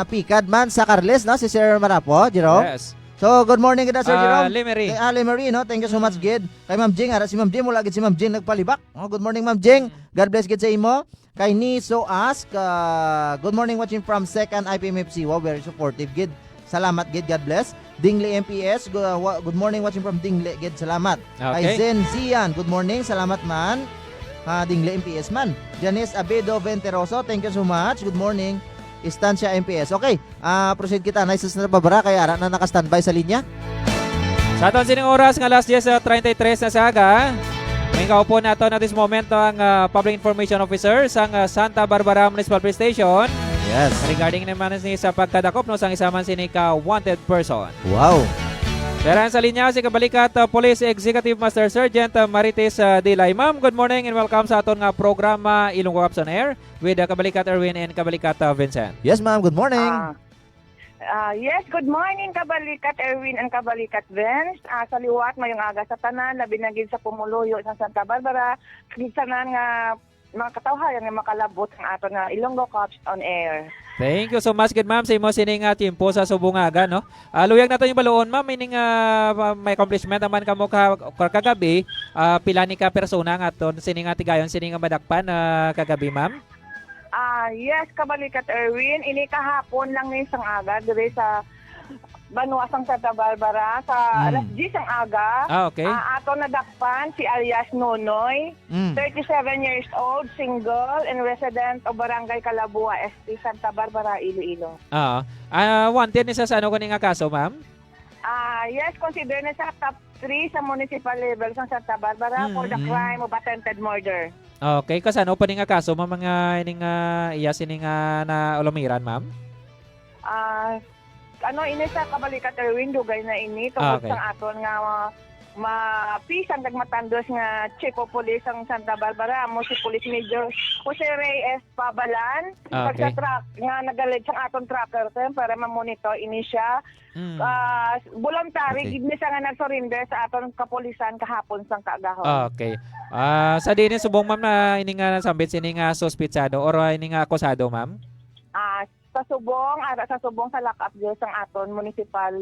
pikad man sa Carles, no? Si Sir Marapo, Jerome. Yes. So, good morning gid, Sir Ah, Jerome. Lemery. Kay, ah, Lemery, no? Thank you so much, Mm. gid. Kay Ma'am Jing, ara si Ma'am Jing, wala gid si Ma'am Jing nagpalibak. Oh, good morning, Ma'am Jing. Mm. God bless gid sa imo. Kay Niso Ask, ah, good morning, watching from Second I P M F C. Wow, very supportive gid. Salamat gid, God bless. Dingle M P S, gu-, wa-, good morning, watching from Dingle gid. Salamat. Kay Okay. Zen Zian, good morning. Salamat man. Ah, Dingle M P S man. Janice Abedo Venteroso, thank you so much. Good morning. Estancia M P S. Okay, ah, proceed kita. Nice sa Barbara, kay ara na naka-standby sa linya. Sa aton sining oras nga alas diyes, ah, treinta y tres na sa aga, may kaupon nato na this moment ang, ah, Public Information Officer sang, ah, Santa Barbara Municipal Police Station. Yes. Regarding naman ni sa pagkadakop, no, sang isa man sini ka wanted person. Wow. Pero sa linya si kabalikat, ah, Police Executive Master Sergeant, ah, Marites, ah, Dilay. Ma'am, good morning and welcome sa aton nga programa Ilonggo Cops on Air with, ah, kabalikat Erwin and kabalikat, ah, Vincent. Yes, ma'am. Good morning. Ah, Ah, yes, good morning, Kabalikat Erwin and Kabalikat Vince. Ah, sa liwat, mayong aga sa tanan, labi na gid sa pumuluyo sa Santa Barbara, kag sa tanan nga mga katawhan nga makalabot ang aton nga Ilonggo Cops on Air. Thank you so much, good ma'am, sa imo sining, ah, tiyempo sa subong nga aga, no? Ah, luyag nato yung baluon, ma'am, meaning, ah, may accomplishment naman kamo ka, ka-, kagabi, ah, pila ni ka persona nga aton sining, ah, tigayon sining, ah, madakpan, ah, kagabi, ma'am? Ah, yes, Kabalikat Erwin. Ini kahapon lang ni sang aga diri sa banwa sang Santa Barbara sa Mm. alas diyes ang aga. Ah, okay. Ah, aton nadakpan si alias Nonoy, Mm. thirty-seven years old, single, and resident of Barangay Calabua, S T, Santa Barbara, Iloilo. Ah, ah, wanted ni sa, sa ano ko ni nga kaso, ma'am? Ah, yes, consider na sa top three sa municipal level sa Santa Barbara for the Mm. crime of attempted murder. Okay, kasano pa ni nga kaso, ma'am, nga ining, ah, iya sini nga naulumiran, ma'am? Ah, ano, ini sa Kabalikat, Erwin, dugay na ini tungod Ah, okay. sa aton nga, ah, mapisan kag matandos nga Chief of Police sang Santa Barbara, amo si Police Major Jose Reyes Pabalan, Ah, okay. pagsa-track nga nagalig sang aton tracker, sir, para ma-monitor ini siya. Mm. Ah, voluntary Okay. gid ni siya nga nag-surrender sa aton kapulisan kahapon sang kaagahon. Ah, okay. Ah, sa diin subong, ma'am, na ini nga nasambit sini nga suspitsado or, ah, ini nga akusado, ma'am? Ah, sa subong, ara sa subong sa lock-up jail sang aton municipal,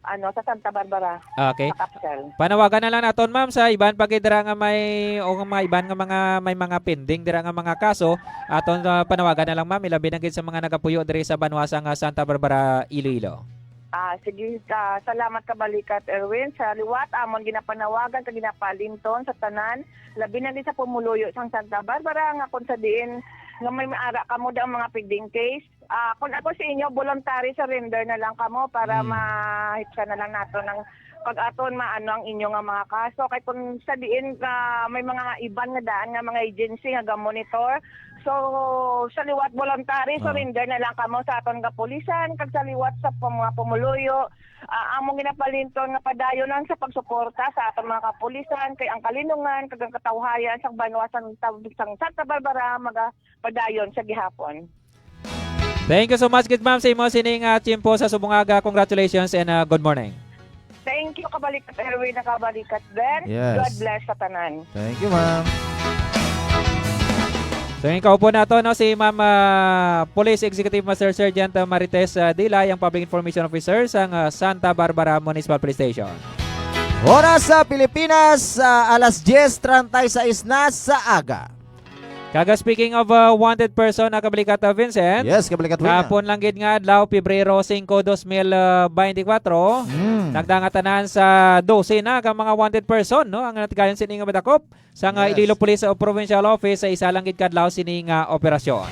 ano, sa Santa Barbara, Okay. sa Capsel. Panawagan na lang naton, ma'am, sa iban pa gid dira nga may, o nga mga iban nga mga, may mga pending dira nga mga kaso, aton, ah, panawagan na lang, ma'am, ilabi na gid sa mga nagapuyo diri sa banwa sang, ah, Santa Barbara, Iloilo. Ah, sige, ah, salamat Kabalikat Erwin. Sa liwat, amon ginapanawagan kag ginapaalinton sa tanan, labi na gid sa pumuluyo sang Santa Barbara, nga kung sa diin nga may ara kamo da ang mga pending case, ah, kung ako sa inyo, voluntary surrender na lang kamo para Mm. mahipsa na lang nato ng pag-aton maano ang inyo nga mga kaso. Kay kung sa diin, ah, may mga iban nga daan nga mga agency nga ga-monitor. So, sa liwat voluntary, Oo. surrender na lang kamo sa aton kapulisan, kag sa liwat sa pam-, mga pumuluyo, ah, among ginapalinton nga padayon lang sa pagsuporta sa aton mga kapulisan, kay ang kalinungan kag ang katawhayan sang banwa sang, sang Santa Barbara magapadayon sa gihapon. Thank you so much, gid, ma'am, sa imo sining, ah, tiyempo sa subong aga. Congratulations and, ah, good morning. Thank you, Kabalikat Erwin, nakabalikat din. Yes. God bless sa tanan. Thank you, ma'am. So, yung kaupo nato, no, si Ma'am, ah, Police Executive Master Sergeant, ah, Marites, ah, Dilay, ang Public Information Officer sang, ah, Santa Barbara Municipal Police Station. Oras sa Pilipinas, ah, alas diyes treinta y seis na sa aga. Kaga, speaking of, uh, wanted person, na Kabalikat, uh, Vincent, Yes, Kabalikat Win. Kahapon lang gid nga adlaw, Pebrero singko, dos mil beintikwatro, Mm. nagdangatanan sa dose na ka mga wanted person, no? Ang natigayon sini nga madakop sa nga Yes. Iloilo Police, uh, Provincial Office sa isa lang gid ka adlaw sini nga operasyon.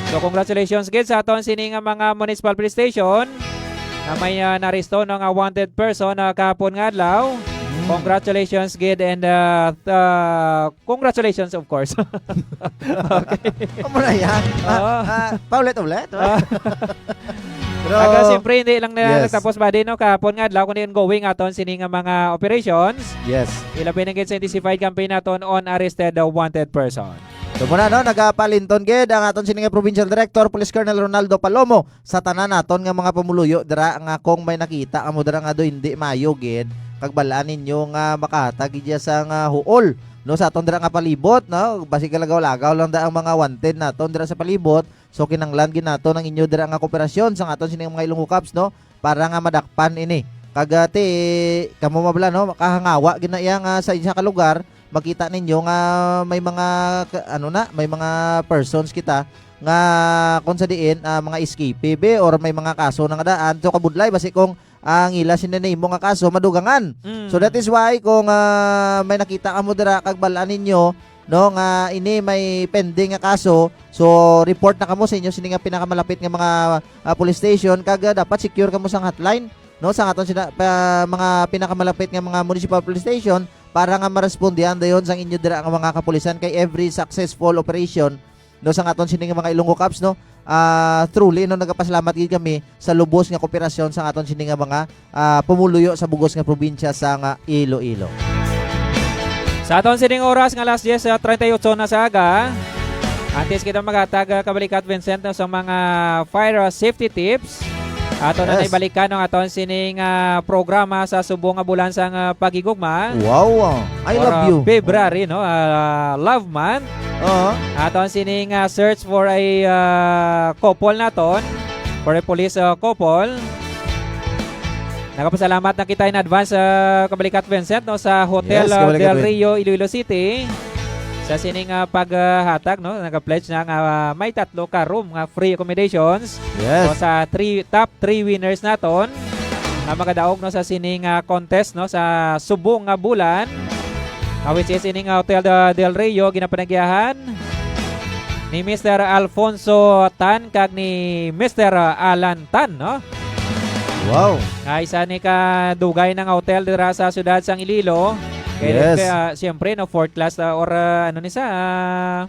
So, congratulations gid sa aton sini nga mga municipal police station na may, uh, naresto, no, nga wanted person, uh, kahapon nga adlaw. Mm. Congratulations gid and, uh, uh, Congratulations, of course. Okay. Amo na yan. Ah, Oo. ah, paulit-ulit. Ah. Pero, Aga, siyempre, hindi lang na Yes. nagtapos ba din, no? Kahapon nga adlaw, kundi ongoing aton sini nga mga operations. Yes. Ilabi na gid sa intensified campaign naton on arrested, uh, wanted person. So, muna, no, nagapalinton gid ang aton sini nga Provincial Director, Police Colonel Ronaldo Palomo. Sa tanan naton nga mga pumuluyo dira, nga kung may nakita kamo dira nga do hindi maayo gid, kag bal-an ninyo nga makahatag gid sa nga huol, no, sa aton dira nga palibot, no, basi kalagaw-lagaw lang da ang mga wanted naton dira sa palibot. So, kinanglan gid naton ang inyo dira nga kooperasyon sa aton sini nga mga Ilonggo Cops, no, para nga madakpan ini. Kag, ah, ti, kamo mabla, no, kahangawa gid na iya nga sa isa ka lugar, makita ninyo nga may mga ka-, ano na, may mga persons kita nga kung sa diin, ah, mga escape be, or may mga kaso na nga daan. So, kabudlay, basi kung ang ila sini nimo nga kaso, madugangan. Mm. So, that is why kung, ah, may nakita kamo dira kag bal-an ninyo, no, nga ini may pending nga kaso, so report na kamo sa inyo sini nga pinakamalapit nga mga, ah, police station, kag, ah, dapat secure kamo sang hotline, no, sa aton sina-, pa, mga pinakamalapit nga mga municipal police station, para nga marespondihan dayon sang inyo dira nga mga kapulisan, kay every successful operation, no, sang aton sini nga mga Ilonggo Cops, no, ah, truly, no, nagapasalamat gid kami sa lubos nga kooperasyon sang aton sini nga mga, ah, pumuluyo sa bugos nga probinsya sa nga Iloilo. Sa aton sining oras nga alas diyes, ah, treinta y ocho na sa aga, antes kita maghatag, ah, Kabalikat Vincent, no, sa mga fire, ah, safety tips, ato na Yes. naibalikan ang aton sining, ah, programa sa subong nga bulan sang, ah, paghigugma. Wow, ah. I Or, love ah, you. February, no? Ah, love month. Oo. Aton sining, ah, search for a, ah, couple naton. For a police, ah, couple. Nagapasalamat na kita in advance, ah, Kabalikat Vincent, no, sa Hotel, Yes, ah, Kabalikat Del Vin. Rio, Iloilo City. Sa sining, ah, paghatag, no, nag-pledge na nga, ah, may tatlo ka room nga free accommodations. Yes. So, sa three, top three winners naton, Ang magadaog, no, sa sining, ah, contest, no, sa subong nga bulan, ah, which is ining, ah, Hotel de-, Del Rio, ginapanagyahan ni Mister Alfonso Tan kag ni Mister Alan Tan, no? Wow. Nga isa ni ka dugay nga hotel dira sa siyudad sang Iloilo. Kay, Yes. kay, ah, siyempre, no, fourth class, ah, or, ah, ano ni sa, ah,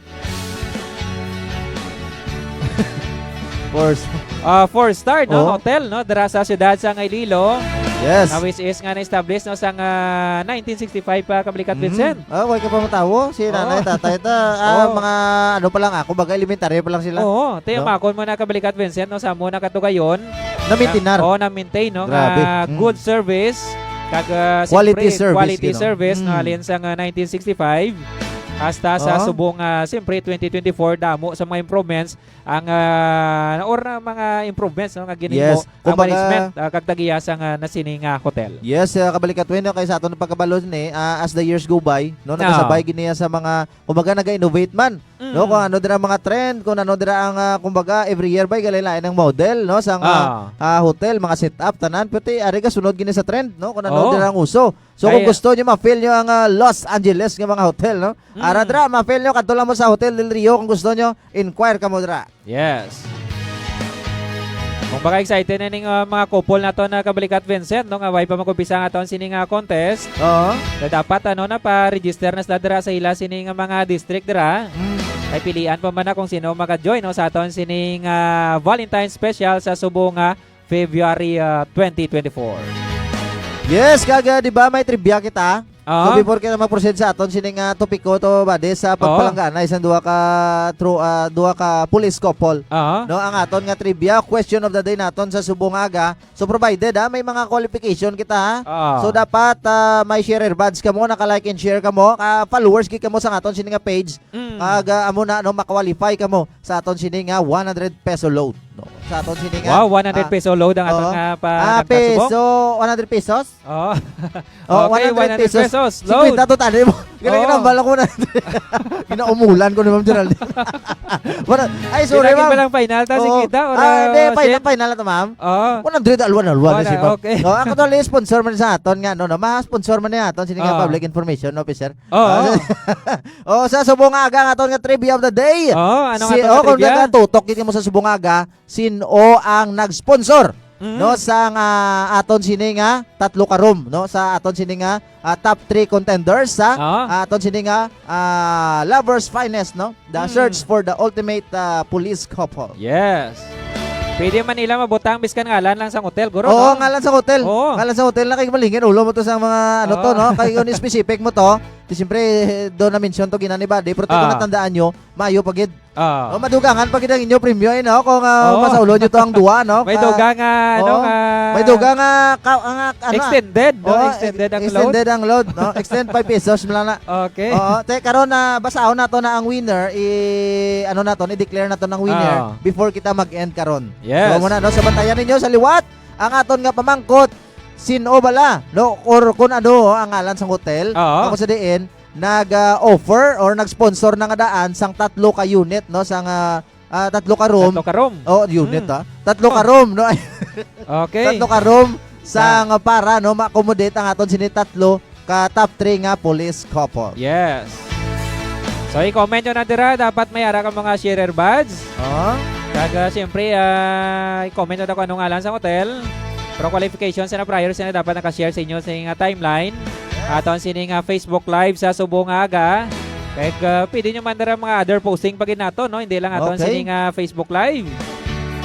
Four s- ah, four star, no, Oh. hotel, no, dira sa siyudad sang Iloilo. Yes. Ah, which is nga na-establish, no, sang, ah, nineteen sixty-five pa, Kabalikat Mm. Vincent. Ah, way ka pa matawo. Si Oh. nanay, tatay, ta, ah, Oh. mga ano pa lang ako, baga elementary pa lang sila. Oo, te, No? makon mo na, Kabalikat Vincent, no, sa amo na katugayon. Na-maintain Na, na. oh, na-maintain, no, Grabe. nga Mm. good service, kag, ah, Quality siyempre, service, quality you know. service, no, Mm. halin sang, ah, nineteen sixty-five hasta sa Oh. subong, ah, siyempre, twenty twenty-four, damo sa mga improvements ang, ah, or na mga improvements, no, nga ginhimo Yes. ang Kumbaga, management, ah, kag tagiya sang, ah, na sining, ah, hotel. Yes, ah, Kabalikat Win, no, kay sa aton pagkabalo ni, ah, as the years go by, no, Ah. nakasabay gid niya sa mga, kumbaga, naga-innovate man, Mm. no, kung ano dira ang mga trend, kung ano dira ang, ah, kumbaga, every year ba, galain-lain ang model, no, sa, ah, Ah. ah, hotel, mga setup, tanan, pati ari ka sunod gini sa trend, no, kung ano Oo. dira ang uso. So, kung Kaya gusto nyo ma-feel nyo ang, ah, Los Angeles nga mga hotel, no? Mm. Ara dra, ma-feel nyo, kadto lang mo sa Hotel Del Rio kung gusto nyo, inquire ka mo dra. Yes. Kung baka excited na ning, ah, mga couple nato na Kabalikat Vincent, no, nga way pa mag-umpisa ang aton sini nga contest. Oo. So, dapat, ano, na pa-register na sila dira sa ila sini nga mga district dira. Mm. Kay pilian pa man na kung sino maka-join, no, sa aton sini nga Valentine Special sa Subo nga February, ah, twenty twenty-four. Yes, kag, ah, di ba may trivia kita? Ah. So, before kita mag-proceed sa aton sining, ah, topiko to, bade, sa Ah. pagpalangganay sang duha ka tru-, ah, duha ka police couple. Ah. No, ang aton nga trivia, question of the day naton sa subong aga. So, provided, ah, may mga qualification kita, ha? Ah. So, dapat, ah, may share badge kamo, naka-like and share kamo, ka followers gid kamo sa aton sini nga page. Mm. Kag, ah, amo na, no, ma-qualify kamo sa aton sini nga one hundred peso load, no? Sa aton sini nga, Wow, one hundred ah, peso load ang aton oo. nga pa-, Ah, nagkasubong? Peso, one hundred pesos? Oh. Oh, Okay, one hundred one hundred pesos. pesos, load. Singkwenta to, tani mo. Ganun, Oo. ginambal ako na. Ginaumulan ko ni Ma'am Geraldine. Wala. Ay, sorry, Pinagin ma'am. ba lang final ta, Oo. singkwenta, or, Ah, hindi, ah, final, Shen? final na to, ma'am. Oo. One hundred, alwan, alwan, Wala, si ma'am. okay. Oh, ako to, sponsor man sa aton nga, no, no? Ma-sponsor man ni aton, sini nga Oo. public information officer. Oo. Ah, oh, sa subong nga aga ang aton nga trivia of the day. Oo, ano nga Si, aton nga oh, kung trivia? nagatutok, gid mo sa subong nga aga, sin-o ang nag-sponsor, Mm. no, sa nga aton sini nga tatlo ka room, no, sa aton sini nga, ah, top three contenders, sa Oo. ah, aton sini nga, ah, Lovers Finest, no, the Mm. search for the ultimate, ah, police couple. Yes. Pwede man nila mabutang biskan ngalan lang sa hotel, guro, Oo, no? ngalan sa hotel. Oo. Ngalan sa hotel na kay malingin ulo mo to sa mga, ano to, Oo. no? Kay kung specific mo to, di siyempre, do na-mention to ginani ba? Di, pero kung Ah. natandaan nyo, mayo pa gid. Ah. O, madugangan pa gid ang inyo premyo, eh, no? Kung, ah, Oo. masaulo nyo to ang duwa, no? May Ka-, dugang, ah, ano, oo. nga May dugang, ah, ka-, ang, ah, ano, ah. Extended, no? Oo, Extended ang load. extended ang load, no? Extend five pesos mo lang na. Okay. Oo, te, karon na, basahon nato na ang winner, i-, ano nato, i-declare nato ng winner Ah. before kita mag-end karon. Yes. So, muna, no? So, bantayan ninyo sa liwat ang aton nga pamangkot, sin-o bala, no? Or kung ano ang ngalan sang hotel, Oo. ako sa diin, nag, ah, offer or nag-sponsor na nga daan sang tatlo ka unit, no? Sang, ah, ah, tatlo ka room. Tatlo ka room. Oh, unit, Mm. ah. Tatlo ka Oh. room, no? Okay. Tatlo ka room Sa sang para, no, ma-accommodate ang aton sini tatlo ka top three nga police couple. Yes. So, i-comment nyo na dira. Dapat may ara ka mga sharer badge. Oh. Kag, ah, siyempre, ah, i-comment nyo na kung anong ngalan sa hotel. Pero qualification sa na prior sila dapat naka-share sa inyo sa nga timeline. Aton sini nga Facebook Live sa subong nga aga. Kag, ah, pwede nyo man dira mga other posting pa gid nato, no? Hindi lang aton Okay. sini nga Facebook Live.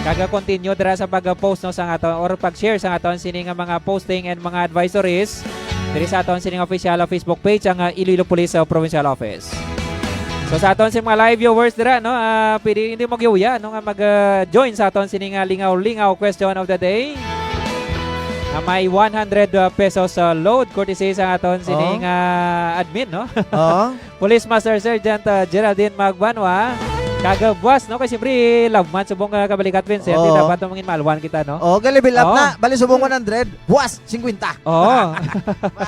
Kag, ah, continue dira sa pag-post, no, sa aton or pag-share sa aton sini nga mga posting and mga advisories diri sa aton sini nga official, ah, Facebook page, ang, ah, Iloilo Police, ah, Provincial Office. So, sa aton sini mga live viewers dira, no, ah, pwede hindi mo giuya, no, nga mag, ah, join sa aton sini nga lingaw-lingaw question of the day. Nga may one hundred, ah, pesos, ah, load courtesy sa aton sini Oh. nga admin, no? Oo. Police Master Sergeant, ah, Geraldine Magbanwa. Kag, uh, buwas, no? Kay siyempre, love month, subong, uh, kabalikat, Vincent, Oo. dapat mangin maalwan kita, no? Oh, ga-level up Oo. na. Bali, subong one hundred, buwas, singkwenta. Oo.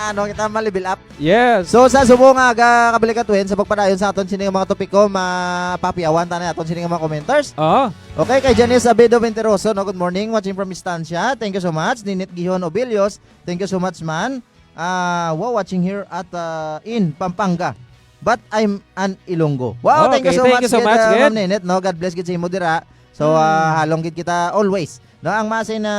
Ano kita, ma-level up. Yes. So, sa subong nga, ga-, kabalikat, Win, sa pagpadayon sa aton sini nga mga topiko, mapapiawan ta na aton sini nga mga commenters. Oo. Okay, kay Janice Abedo Venteroso, no? Good morning, watching from Estancia. Thank you so much. Ninit Gihon Obilios, thank you so much, man. Ah, wow, watching here at, ah, in Pampanga. But I'm an Ilonggo. Wow, thank you Okay, so thank much, you so gid, much, ah, gid. Ma'am Ninit, no? God bless gid sa imo dira. So, Hmm. ah, halong gid kita always. No, ang Masin na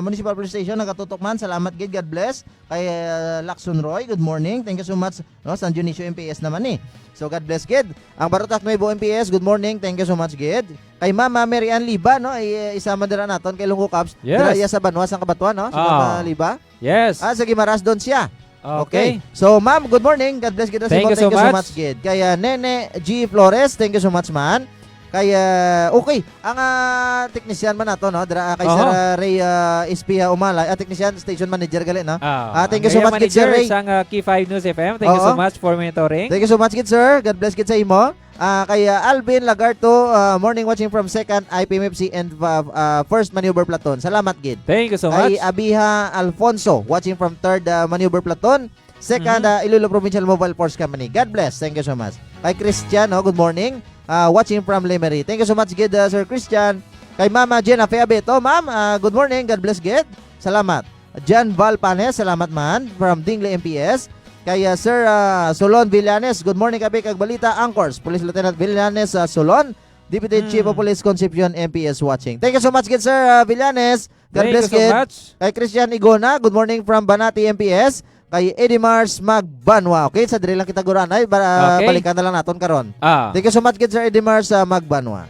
Municipal Police Station, nagatutok man. Salamat gid, God bless. Kay, ah, Lacson Roy, good morning. Thank you so much. No, San Dionisio M P S naman eh. So, God bless gid. Ang Barotac Nuevo M P S, good morning. Thank you so much gid. Kay Mama Mary Ann Liba, no, i-, isa man dira naton kay Ilonggo Cubs. Yes. Dira iya sa banwa sang Cabatuan, no? Si Ah. Mama Liba. Yes. Ah, sa Guimaras doon siya. Okay. Okay. So, ma'am, good morning. God bless gid sa Thank imo. you so Thank you so much. much, gid. Kay, ah, Nene G Flores, thank you so much, man. Kay, ah, okay, ang, ah, technician man nato, no? Dra, kay Oho. Sir, ah, Ray, ah, Espia Umalay, ah, technician, station manager gali, no? Ah, Ah, thank you ang so area much, gid, Sir manager Ray. sang, ah, K five News F M. Thank you so Oo. much for monitoring. Thank you so much, gid, sir. God bless, gid, sa imo. Ah, kay, ah, Alvin Lagarto, ah, morning watching from second I P M F C and, ah, ah, first Maneuver Platoon. Salamat gid. Thank you so Kay much. Abiha Alfonso, watching from third, ah, Maneuver Platoon, second, Mhm. ah, Iloilo Provincial Mobile Force Company. God bless. Thank you so much. Kay Christian, no, good morning. Ah, watching from Lemery. Thank you so much gid, ah, Sir Christian. Kay Mama Jenna Fe Abeto, ma'am, ah, good morning. God bless gid. Salamat. Jan Val Panes, salamat man, from Dingle M P S. Kay, ah, Sir, ah, Solon Villanes, good morning, Kape kag Balita Anchors. Police Lieutenant Villanes, ah, Solon, Deputy Chief of Hmm. Police Concepcion, M P S watching. Thank you so much gid, Sir, ah, Villanes. God Thank bless you so gid. much. Kay Christian Igona, good morning from Banati M P S. Kay Edimars Magbanwa. Okay, sa diri lang kita guranay, ba-, Okay. balikan na lang naton karon. Ah. Thank you so much gid, Sir Edimars, ah, Magbanwa.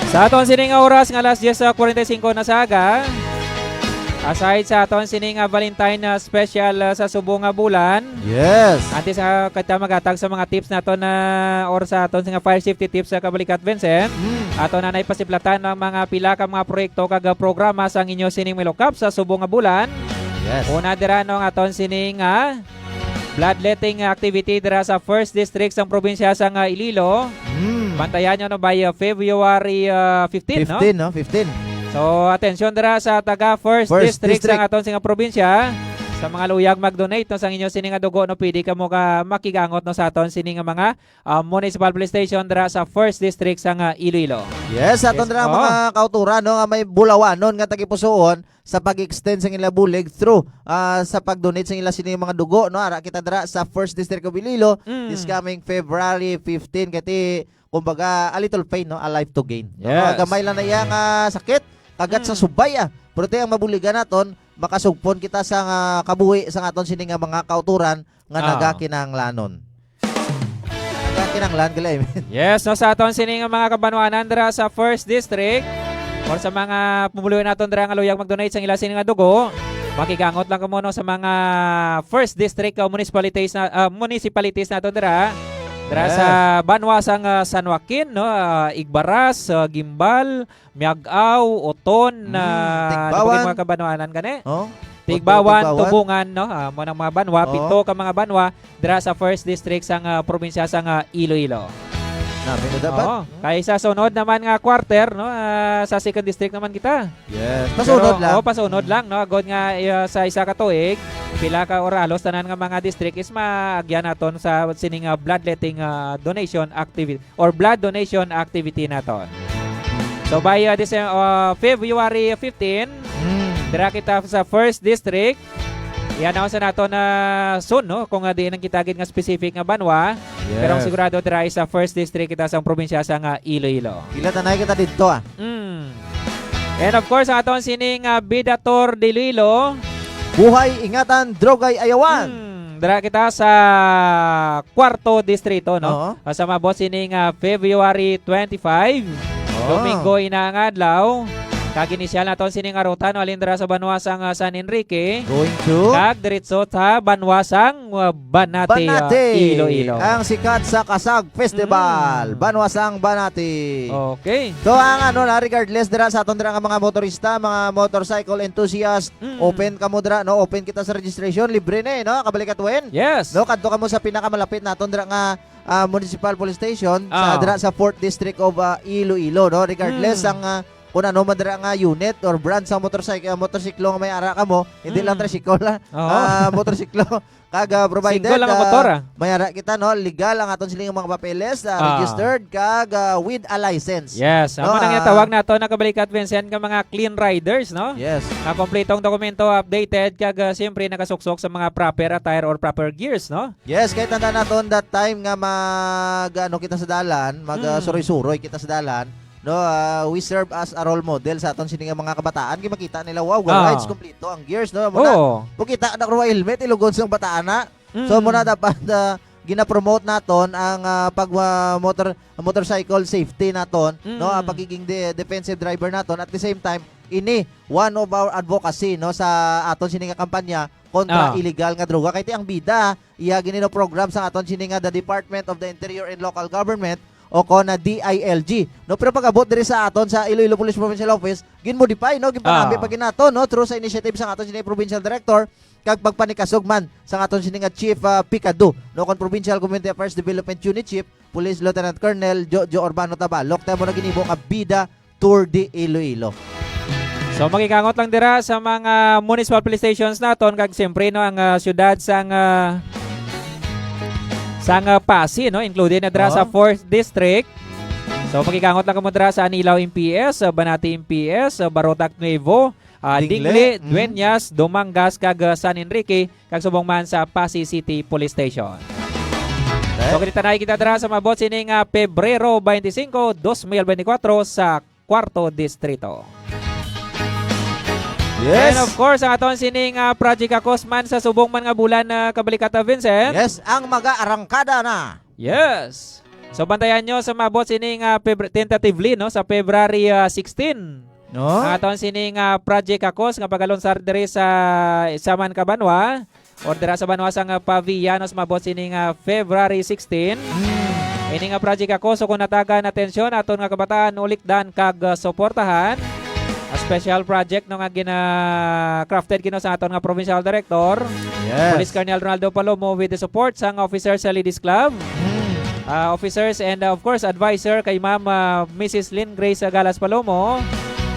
Sa aton sini nga oras nga alas diyes sa kwarenta y singko na sa aga, aside sa aton sini nga Valentine, ah, special, ah, sa subong nga bulan, Yes. antes, ah, kita maghatag sa mga tips nato na or sa aton nga fire safety tips sa kabalikat, Vincent, Mm. ato na naipasiplatan ang mga pila ka mga proyekto kag, ah, programa sang inyo sining Ilocap sa subong nga bulan. Yes. Una dira, no, ang aton sini nga bloodletting activity dira sa First District sang probinsya sang, ah, Iloilo. Mm. Bantayan nyo, no, by, uh, February, uh, fifteen, no? Fifteen, no? Fifteen. So, atensyon dira sa taga First First District District. sang aton sini nga probinsya. Sa mga luyag mag-donate, no, sang inyo sini nga dugo, no, pwede kamo ka makigangot, no, sa aton sini nga mga, uh, municipal police station dira sa First District sang, uh, Iloilo. Yes, aton Yes, dira oo. mga kauturan, no, nga may bulawanon nga tagipusoon, sa pag-extend sa ila bulig through, ah, sa pag-donate sa ila sini mga dugo, no? Ara kita dira sa First District of Iloilo Mm. this coming February fifteen. Kay ti, kumbaga, a little pain, no? A life to gain. No? Yes. Gamay lang na iya nga sakit, kagat sa Mm. subay, ah. Pero ti ang mabuligan naton, makasugpon kita sa nga kabuhi sa aton sini nga mga kauturan nga Ah. nagakinahanglanon. Nagakinahanglan gali, I mean. Yes, so sa aton sini nga mga kabanwanan dira sa First District or sa mga pumuluyo naton dira nga luyag mag-donate sa ila sini nga dugo, makigangot lang kamo, no, sa mga First District, uh, municipalities na, uh, municipalities naton dira. Dira Yes. sa banwa sang, uh, San Joaquin, no, uh, Igbaras, uh, Guimbal, Miag-ao, Oton, Mm, ah, Tigbawan. Ano ba yung mga kabanwanan gani? Oh? Tigbawan, Oton, Tigbawan. Tubungan, no? Ah, mo ng mga banwa, Oh. pito ka mga banwa dira sa First District sang, ah, probinsya sang, ah, Iloilo. Nami na dapat. Oo. Hmm? Kay sa sunod naman nga quarter, no? Ah, sa Second District naman kita. Yes. Pero, Pasunod lang. Oh, pasunod Hmm. lang, no? Agod nga, ah, sa isa ka tuig, pila ka or halos tanan nga mga district is maagyan naton sa sining, ah, bloodletting, ah, donation activity or blood donation activity naton. So by, uh, Decem-, uh, February fifteen, Mm. dira kita sa First District. I-announce na nato na soon, no? Kung, uh, diin ang kita gid nga specific nga banwa. Yes. Pero ang sigurado dira sa First District kita sa probinsya sa nga Iloilo. Pila tanay kita dito, ah. Mm. And of course, ang aton sining, uh, Bidator de Iloilo. Buhay, ingatan, drogay, ayawan. Mm. Dira kita sa Kwarto Distrito, no? Oo. Ah, sa maabot sining, ah, February twenty-five, Oo. Domingo ina nga adlaw. Kag inisyal naton sining nga ruta, no? Halin dira sa banwa sang, ah, San Enrique. Going to? Kag diretso sa banwa sang, ah, Banate, ah, Banate. Iloilo. Ang sikat sa Kasag Festival, Mm. banwa sang Banate. Okay. So, ang ano na, regardless dira sa aton dira nga mga motorista, mga motorcycle enthusiast, Mm. open kamo dira, no? Open kita sa registration, libre na eh, no? Kabalikat, Wen? Yes. No, kadto kamo sa pinakamalapit naton dira nga, ah, Municipal Police Station sa, ah, dira sa Fourth District of, ah, Iloilo, no? Regardless, hmm, ang, ah, kung ano man dira nga unit or brand sa motorcycle, ah, motorsiklo nga may ara kamo, hindi lang, hmm, tricycle, ah, oo, ah, motorsiklo. Kag, ah, provided, single lang ang, ah, motor, ah, may ara kita, no? Legal ang aton sining mga papeles, ah, ah, registered, kag, ah, with a license. Yes, no, amo nang, ah, ginatawag nato, nakabalikat, Vincent, nga mga clean riders, no? Yes. Nga kompletong dokumento, updated, kag, ah, siyempre nakasuksok sa mga proper attire or proper gears, no? Yes, kay tandaan naton that time nga mag, ano, kita sa dalan, mag, ah, mm, suroy-suroy kita sa dalan, no, ah, we serve as a role model sa aton sini nga mga kabataan. Kay makita nila, wow, ga-, ah, rides, kompleto ang gears, no? Muna, oo, makita na kung helmet, ilugon sang bataan na. So, mm, muna dapat, ah, ginapromote naton ang, ah, pag, ah, motor, motorcycle safety naton, no? Ang, mm, pagiging de-, defensive driver naton. At the same time, ini one of our advocacy, no, sa aton sini nga kampanya kontra, ah, illegal nga droga. Kay ti ang bida, iya gini, no, program sa aton sini nga the Department of the Interior and Local Government o kon na D I L G, no? Pero pag-abot diri sa aton sa Iloilo Police Provincial Office, ginmodify, no? Ginpanami, ah, pa ginato, no? Through sa initiative sa aton sini provincial director, kag pagpanikasog man sa aton sini nga Chief, ah, Picado, no, kon Provincial Community Affairs Development Unit Chief, Police Lieutenant Colonel Jojo Urbano Tabalok, tayo mo na ginimo nga Bida Tour de Iloilo. So, makikangot lang dira sa mga municipal police stations naton, kag siyempre, no, ang, ah, siyudad sang, ah, sang, ah, Passi, no, included na dira sa, oh, fourth District. So, makikangot lang kamo dira sa Anilao M P S, sa Banati M P S, sa Barotac Nuevo, ah, Dingle, Dingle, mm, Dueñas, Dumangas, kag, ah, San Enrique, kag subong man sa Passi City Police Station. Okay. So, kita na kita dira sa maabot sining, ah, Pebrero twenty-five, twenty twenty-four sa Cuarto Distrito. Yes. And of course, ang aton sining, ah, Project Akos man sa subong man nga bulan na kabalikata, Vincent. Yes, ang mag-aarangkada na. Yes. So, bantayan nyo sa maabot sining, ah, Febru-, tentatively, no, sa February, ah, sixteen. No? Ang aton sining, ah, Project Akos nga pagalunsar diri sa isa man ka banwa or dira sa banwa sang, ah, Pavia, no, sa maabot sining, ah, February sixteen. Hmm. Ini nga Project Akos, so kung natagan atensyon, aton nga kabataan, ulikdan kag, ah, suportahan. A special project, no, nga gina-, crafted gino sa aton nga provincial director, yes, Police Colonel Ronaldo Palomo, with the support sang officers sa Ladies Club, hmm, ah, officers, and, ah, of course, advisor kay Ma'am, ah, Missus Lynn Grace Galas Palomo.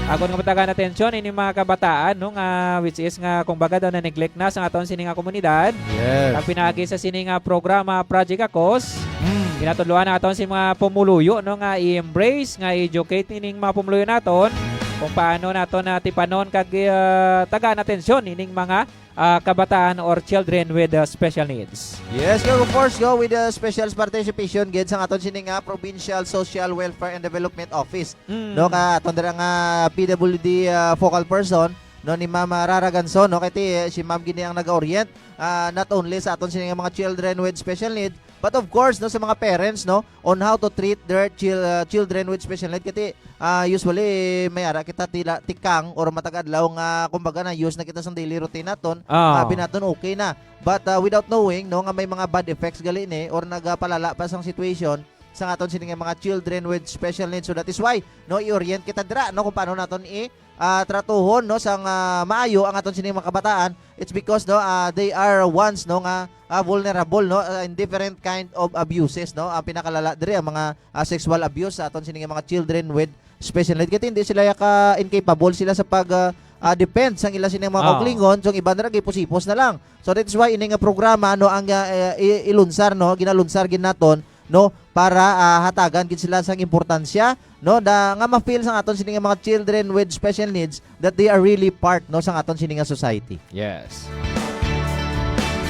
Agon nga matagan atensyon ini mga kabataan, no, nga, which is nga, kumbaga daw, na-neglect na sa aton sini nga komunidad. Yes. Kag pinaagi sa sini nga programa, Project Akos, mm, ginatudloan naton si mga pumuluyo, no, nga i-embrace, nga i-educate ining mga pumuluyo naton kung paano naton na tipanon kag, ah, tagaan atensyon ining mga, ah, kabataan or children with, ah, special needs. Yes, kag of course, go with the special participation gid sa aton sini nga Provincial Social Welfare and Development Office. Mm. No, ka aton dira nga P W D, ah, focal person, no, ni Ma'am, ah, Rara Ganson, no, kay ti, eh, si Ma'am gini ang nag-orient, ah, not only sa aton sini nga mga children with special need, but of course, no, sa mga parents, no, on how to treat their chil-, ah, children with special need. Kay ti, ah, usually, may ara kita tila tikang or matag adlaw nga, kumbaga, na-use na kita sa daily routine naton, ah, abi naton okay na. But, ah, without knowing, no, nga may mga bad effects gali ni or nagapalala pa sang situation, sa aton sini nga mga children with special needs. So that is why, no, i-orient kita dira, no, kung paano naton i, ah, tratuhon, no, sang, ah, maayo ang aton sini mga kabataan. It's because, no, ah, they are ones, no, nga, ah, vulnerable, no, ah, in different kind of abuses, no. Ang pinakalala diri ang mga, ah, sexual abuse sa aton sini nga mga children with special need. Kay hindi sila ya ka incapable sila sa pag, ah, ah, defend sang ila sini mga, ah, kaugalingon, so ang iban ra gipusipos na lang. So that is why ini nga programa, no, ang, ah, eh, i-, ilunsar, no, ginalunsar gid naton, no, para, ah, hatagan gid sila sang importansya, no, da, nga ma-feel sang aton sini nga mga children with special needs that they are really part, no, sang aton sini nga society. Yes.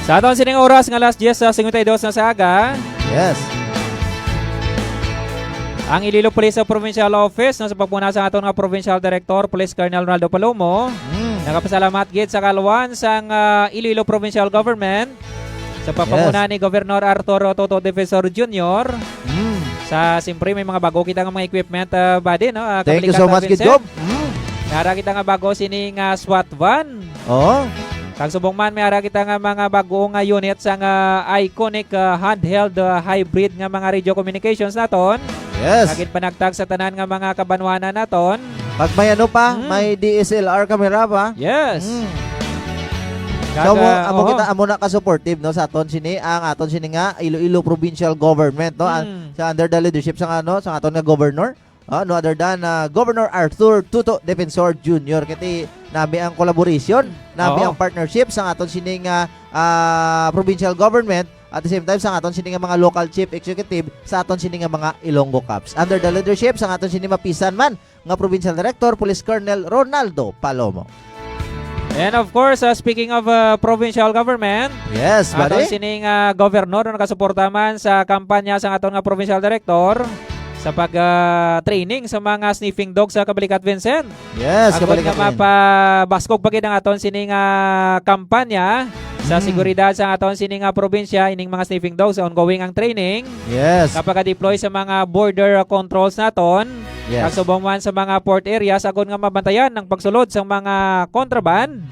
Sa aton sining oras nga alas diyes sa singkwenta y dos na sa aga, yes, ang Iloilo Police Provincial Office, no, sa pagpuna sa aton nga Provincial Director, Police Colonel Ronaldo Palomo, mm, nagapasalamat gid sa kalwan sang, ah, Iloilo Provincial Government sa pagpamuna, yes, ni Governor Arthur Toto Defensor Junior. Mm. Sa, siyempre, may mga bago kita nga mga equipment, ah, buddy, no? Ah, thank you so much, Kid Vincent. Gob. Mm. May ara kita nga bago sini nga SWAT van. Oo. Kag subong man, may ara kita nga mga bago nga unit sang iconic, ah, handheld, ah, hybrid nga mga radio communications naton. Yes. Nga ginpanagtag sa tanan nga mga kabanwanan naton. Pag may ano pa, mm, may D S L R camera pa. Yes. Mm. So, amo, amo kita, amo na ka supportive, no, sa aton sini, ang aton sini nga Iloilo Provincial Government, no, ang, sa under the leadership sa, ano, sa aton nga governor, ah, no other than, ah, Governor Arthur Tuto Defensor Junior. Kay ti nami ang collaboration, nami ang partnership sa aton sini nga, ah, provincial government, at the same time sa aton sini nga mga local chief executive sa aton sini nga mga Ilonggo Cops. Under the leadership sa aton sini mapisan man nga Provincial Director, Police Colonel Ronaldo Palomo. And of course, uh, speaking of uh, provincial government, yes, aton sining uh, governor na nakasuporta man sa kampanya sa aton nga provincial director sa pag uh, training sa mga sniffing dog sa Kabalikat, Vincent. Yes, Kabalikat, nga mapabaskog pa gid ang aton sining uh, kampanya sa mm. seguridad sa aton sining uh, probinsya, ining mga sniffing dogs, ongoing ang training. Yes. Kapag-deploy sa mga border controls naton, yes. Kasubong man sa mga port areas, agon nga mabantayan ang pagsulod sa mga contraband.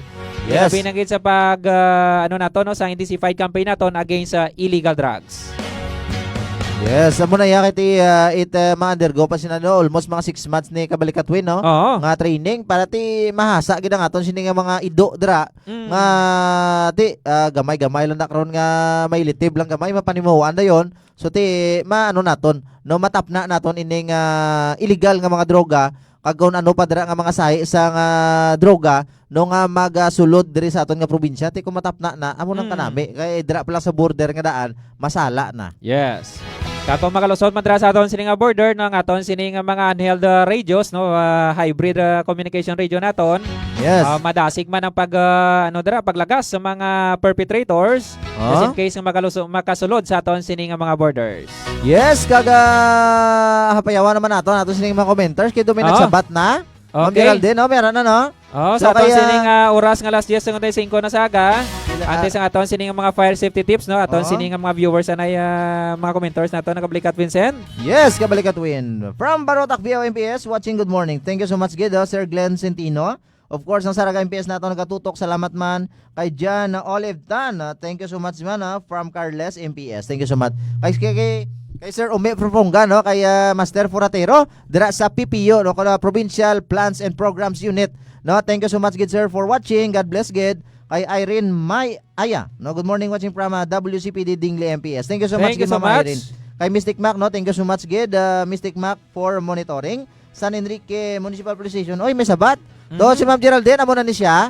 Yes. Labi na gid sa pag, ah, ano nato, no, sa intensified campaign naton against sa illegal drugs. Yes, amo na ya kay ti, ah, it, ah, ma-undergo pa sina, no, almost mga six months ni Kabalikat Win, no? Oo. Nga training para ti mahasa gid ang aton sini nga mga ido dira. Mm. Nga ti, ah, gamay-gamay lang na karon nga may litib lang gamay mapanimuan dayon. So ti maano naton, no, matapna naton ining, ah, illegal nga mga droga, kag kung ano pa dira nga mga sahi sa nga droga, no, nga magasulod diri sa aton nga probinsya, ti kung matapna na, amo nang Mm. kanami. Kay dira pa lang sa border nga daan, masala na. Yes. Kag kung makalusot man dira sa aton sini nga border, no, ang aton sini nga mga handheld, ah, radios, no, ah, hybrid, ah, communication radio naton, Yes. ah, madasig man ang pag, ah, ano dira, paglagas sa mga perpetrators, just in Ah? case nga makaluso-, makasulod sa aton sini nga mga borders. Yes, kag, ah, hapayawan naman nato, nato sining mga commenters. Kay do may Ah. nagsabat na. Ma'am Okay. Geraldine, no? Meron na, no? Oh, So, sa aton kaya sining, ah, oras nga alas diyes cincuenta y cinco na sa aga. Sila, Antes ah, ang aton sining mga fire safety tips, no? Aton Oo. sining mga viewers anay, ah, mga commenters nato, Kabalikat Vincent. Yes, Kabalikat Win. From Barotac, V O M P S, watching, good morning. Thank you so much, gid, oh, Sir Glenn Centino. Of course, ang Saraga M P S nato nagatutok. Salamat man kay Jan Olive Tan. Ah, thank you so much man, ah, from Carles M P S. Thank you so much. Kay, kay, kay, kay Sir Umi Proponga, no? Kay, ah, Master Furatero, dira sa P P U, no? Kala Provincial Plans and Programs Unit, no? Thank you so much, gid, sir, for watching. God bless, gid. Kay Irene May Aya, no? Good morning, watching from, ah, W C P D Dingle M P S. Thank you so much, Thank you gid, so Ma'am much. Irene. Kay Mystic Mac, no? Thank you so much, gid, ah, Mystic Mac, for monitoring. San Enrique Municipal Police Station. Oy, may sabat. To, Mhm. si Ma'am Geraldine, amo na ni siya.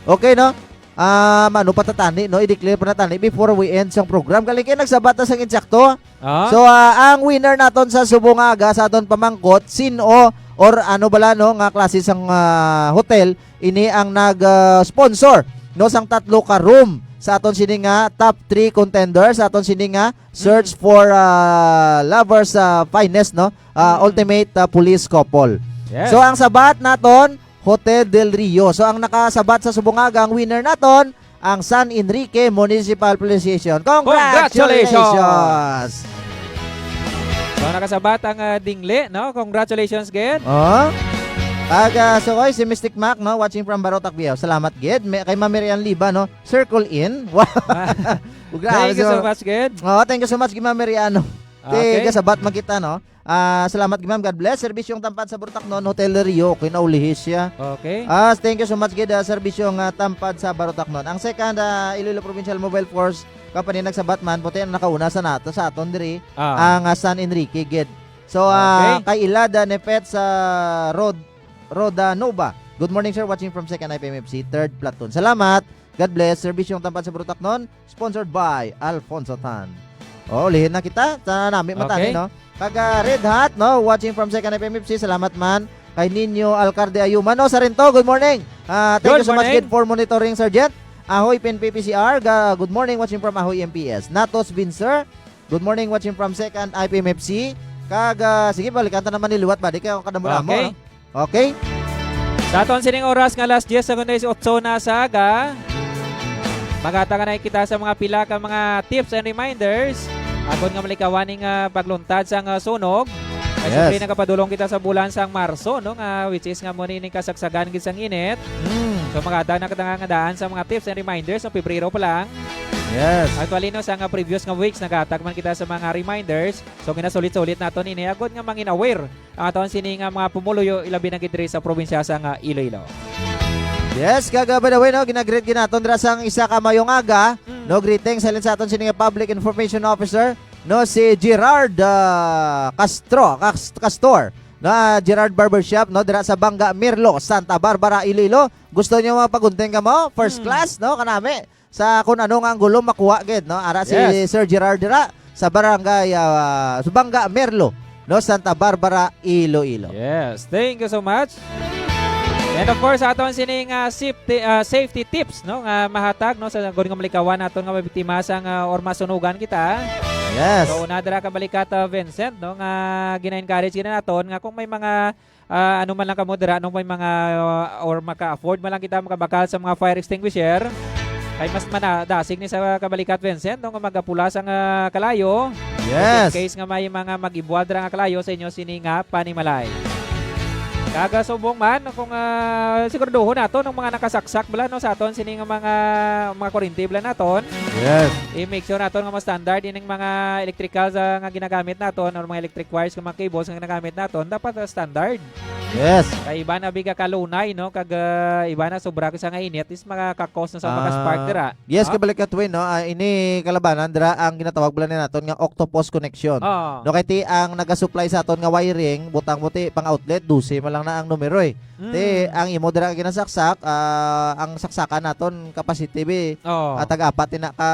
Okay, no? Ah, mano pa ta tani, no? I-declare pa na tani before we end sang program. Galing kayo nagsabat na sang insakto. Ah? So, ah, ang winner naton sa subong nga aga sa aton pamangkot, sin-o or ano bala, no, nga klase sang, ah, hotel, ini ang nag, ah, sponsor, no, sang tatlo ka room sa aton sini nga top three contender sa aton sini nga search Mm. for, ah, lovers, ah, finest, no? Ah, Mm. ultimate, ah, police couple. Yes. So, ang sabat naton, Hotel Del Rio. So, ang nakasabat sa subong nga aga, ang winner naton, ang San Enrique Municipal Police Station. Congratulations! Congratulations! So, nakasabat ang, ah, Dingle, no? Congratulations, gid. Oh. Kag, ah, so, oy, si Mystic Mac, no? Watching from Barotac, Biao. Salamat, gid. May, kay Ma'am Miriam Liba, no? Circle in. Wow. Ah, Grabe, thank you so so much, gid. Oh, thank you so much, gid, Ma'am Miriam, no? Okay. Kay kasabat man kita, no? Ah, salamat, gid, ma'am. God bless. Serbisyong tampad sa Barotac, no? Hotel Del Rio. Okay, naulihi siya. Okay. Ah, thank you so much, gid, ah, serbisyong, ah, tampad sa Barotac, no? Ang second, ah, Iloilo Provincial Mobile Force Company nagsabat man, puti ang nakauna sa nato, sa aton diri, Ah. ang, ah, San Enrique, gid. So, ah, Okay. kay Ilada Nefet sa Rod-, Rodanova. Good morning, sir. Watching from Second I P M F C, third Platoon. Salamat. God bless. Serbisyong tampad sa Barotac, no? Sponsored by Alfonso Tan. Oh, lihin na kita. Sa nami matani, Okay. no? Kag, ah, Red Hat, no? Watching from Second F M F C. Salamat man. Kay Nino Alcarte Ayuma, no? Sarento, good morning. Ah, thank Good you so much morning. again for monitoring, Sergeant. Ahoy, P N P P C R. Ga-, good morning, watching from Ahoy M P S. Natos Vincer. Good morning, watching from Second I P M F C. Kag, ah, sige, balikan ta naman ni liwat, balik kayo kadamo-damo, Okay. no? Okay? Sa aton sining oras nga alas diyes sekundas otso na sa aga, magatagan na kita sa mga pila ka mga tips and reminders agon nga malikawan ning, ah, pagluntad sang, ah, sunog. Kay Yes. siyempre, nagapadulong kita sa bulan sang Marso, no, nga which is nga mo ni ining kasagsagan gid sang init. Mm. So, magatagan na kita nga daan sa mga tips and reminders sa Pebrero pa lang. Yes. Actually, no, sa nga previous nga weeks, naghatag man kita sa mga reminders. So, ginasulit-sulit naton ini agod nga mangin aware ang aton sini nga mga pumuluyo, ilabi na gid diri sa probinsya sa nga Iloilo. Yes, kag, uh, by the way, no, ginagreet ginaton dira sang isa ka mayong aga, Mm. no, greetings halin sa aton sini nga public information officer, no, si Gerard, uh, Castro, Cas-, Castor, no, uh, Gerard Barbershop, no, dira sa Bangga Mirlo, Santa Barbara, Iloilo. Gusto niyo mapagunting ka mo? First Mm. class, no, kanami. Sa kun ano nga anggulo makuha gid, no? Ara si Yes. Sir Gerard dira sa barangay, ah, sa Bangga Merlo, no, Santa Barbara, Iloilo. Yes, thank you so much. And of course, aton sining, ah, safety, ah, safety tips, no, nga mahatag, no, sa gud nga malikawan naton nga mabiktima sang, ah, or masunugan kita. Yes. So, una dira ka balikat, ah, Vincent, no, nga gina-encourage gid naton nga kung may mga ah, ano man lang kamo dira, no, may mga, uh, or maka-afford man lang kita makabakal sa mga fire extinguisher. Kay mas manadasig ni sa kabalikat, Vincent, no, nga magapula sang, ah, kalayo. Yes. Just in case nga may mga mag-ibwad ra nga kalayo sa inyo sini nga panimalay. Kaga subong man, kung, ah, siguraduhon naton ang mga nakasaksak bala, no, sa aton sini nga mga, mga kuryente bala naton. Yes. I-make sure naton nga ma-standard ining mga electrical sa, nga ginagamit naton or mga electric wires nga mga cables nga ginagamit naton, dapat, ah, standard. Yes. Kay iba na biga kalunay, no? Kag, ah, iba na sobra sa nga init, is makaka-cause na sa Ah, makaspark dira. Yes, Ah? kabalik ka, Twin, no? Ah, ini kalabanan dira ang ginatawag bala ni naton nga octopus connection. Ah. No, kay ti ang nagasupply sa aton nga wiring, butang mo ti pang outlet, dose man lang na ang numero, eh. Ti Mm. ang imo dira ginasaksak, ah, ang saksakan naton capacity, bi, Oh. ah, tag-apat na ka,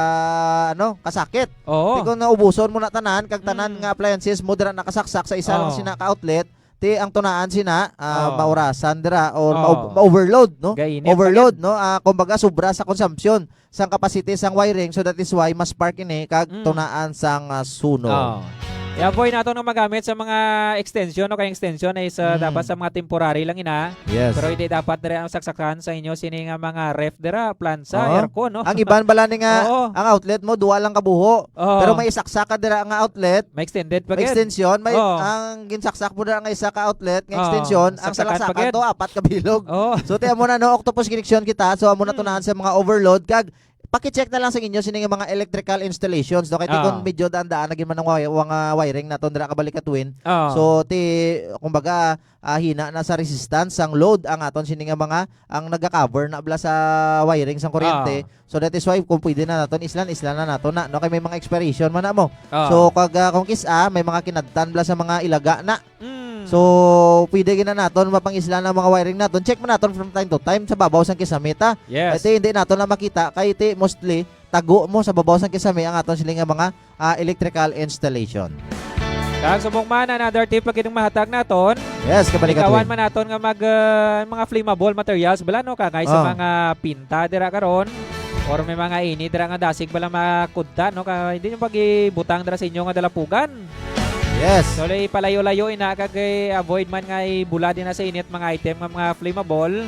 ano, kasakit. Oo. Ti kung naubuson mo na tanan, kag tanan Mm. nga appliances mo dira nakasaksak sa isa lang Oh. sina ka outlet, ti ang tunaan sina, ah, Oh. maurasan dira or Oh. ma-, ma-overload, no? Gainit Overload, lagi. no? Ah, kumbaga, sobra sa consumption sang capacity sang wiring, so that is why ma-spark ini kag Mm. tunaan sang, ah, sunog. Oh. I-avoid nato nga magamit sa mga extension, no? Kay extension is, ah, Mm. dapat sa mga temporary lang ina. Yes. Pero hindi dapat diri ang saksakan sa inyo sini nga mga ref dira, plansa, Oo. aircon, no? Ang iban bala ni nga, Oo. ang outlet mo, duwa lang ka buho. Oo. Pero may isaksak ka dira nga outlet, May extended pa may gid. extension, may, Oo. ang ginsaksak mo dira nga isa ka outlet, nga Oo. extension, ang Saksakan pa salaksakan gid. to, apat ka bilog. Oo. So, ti amo na, no, octopus connection kita. So, amo na to Mm. naan sa mga overload. Kag, paki-check na lang sa inyo sini nga mga electrical installations, no? Kay ti Oo. kung medyo daan-daan na gid man ang wi-, ang, ah, wiring naton dira kabalik ka, Twin. Oo. So, ti, kumbaga, ah, hina na sa resistance sang load ang aton sini nga mga, ang naga-cover na bala sa wiring sang kuryente. Ah. So, that is why kung pwede na naton islan, islan na naton na, no? Kay may mga expiration man na mo. Ah. So, kag, ah, kung kis-a, may mga kinadtan bala sa mga ilaga na. Mm. So, pwede gid na naton mapangislan ang mga wiring naton. Check man naton from time to time sa babaw sang kisame ta. Yes. Kay ti hindi naton na makita, kay ti mostly tago mo sa babaw sang kisame ang aton sini nga mga, ah, electrical installation. Kag subong man, another tip pa gid ang mahatag naton. Yes, kabalik ka, Likawan Twin. man naton nga mag, ah, mga flammable materials, bala, no, kangay sa Ah. mga pinta dira karon, or may mga ini dira nga dasig bala makudta, no, ka hindi nyo pag-ibutang dira sa inyo nga dalapugan. Yes. So, lay, palayo-layo ina, kag, eh, avoid man nga ibula din na sa init mga item nga mga flammable.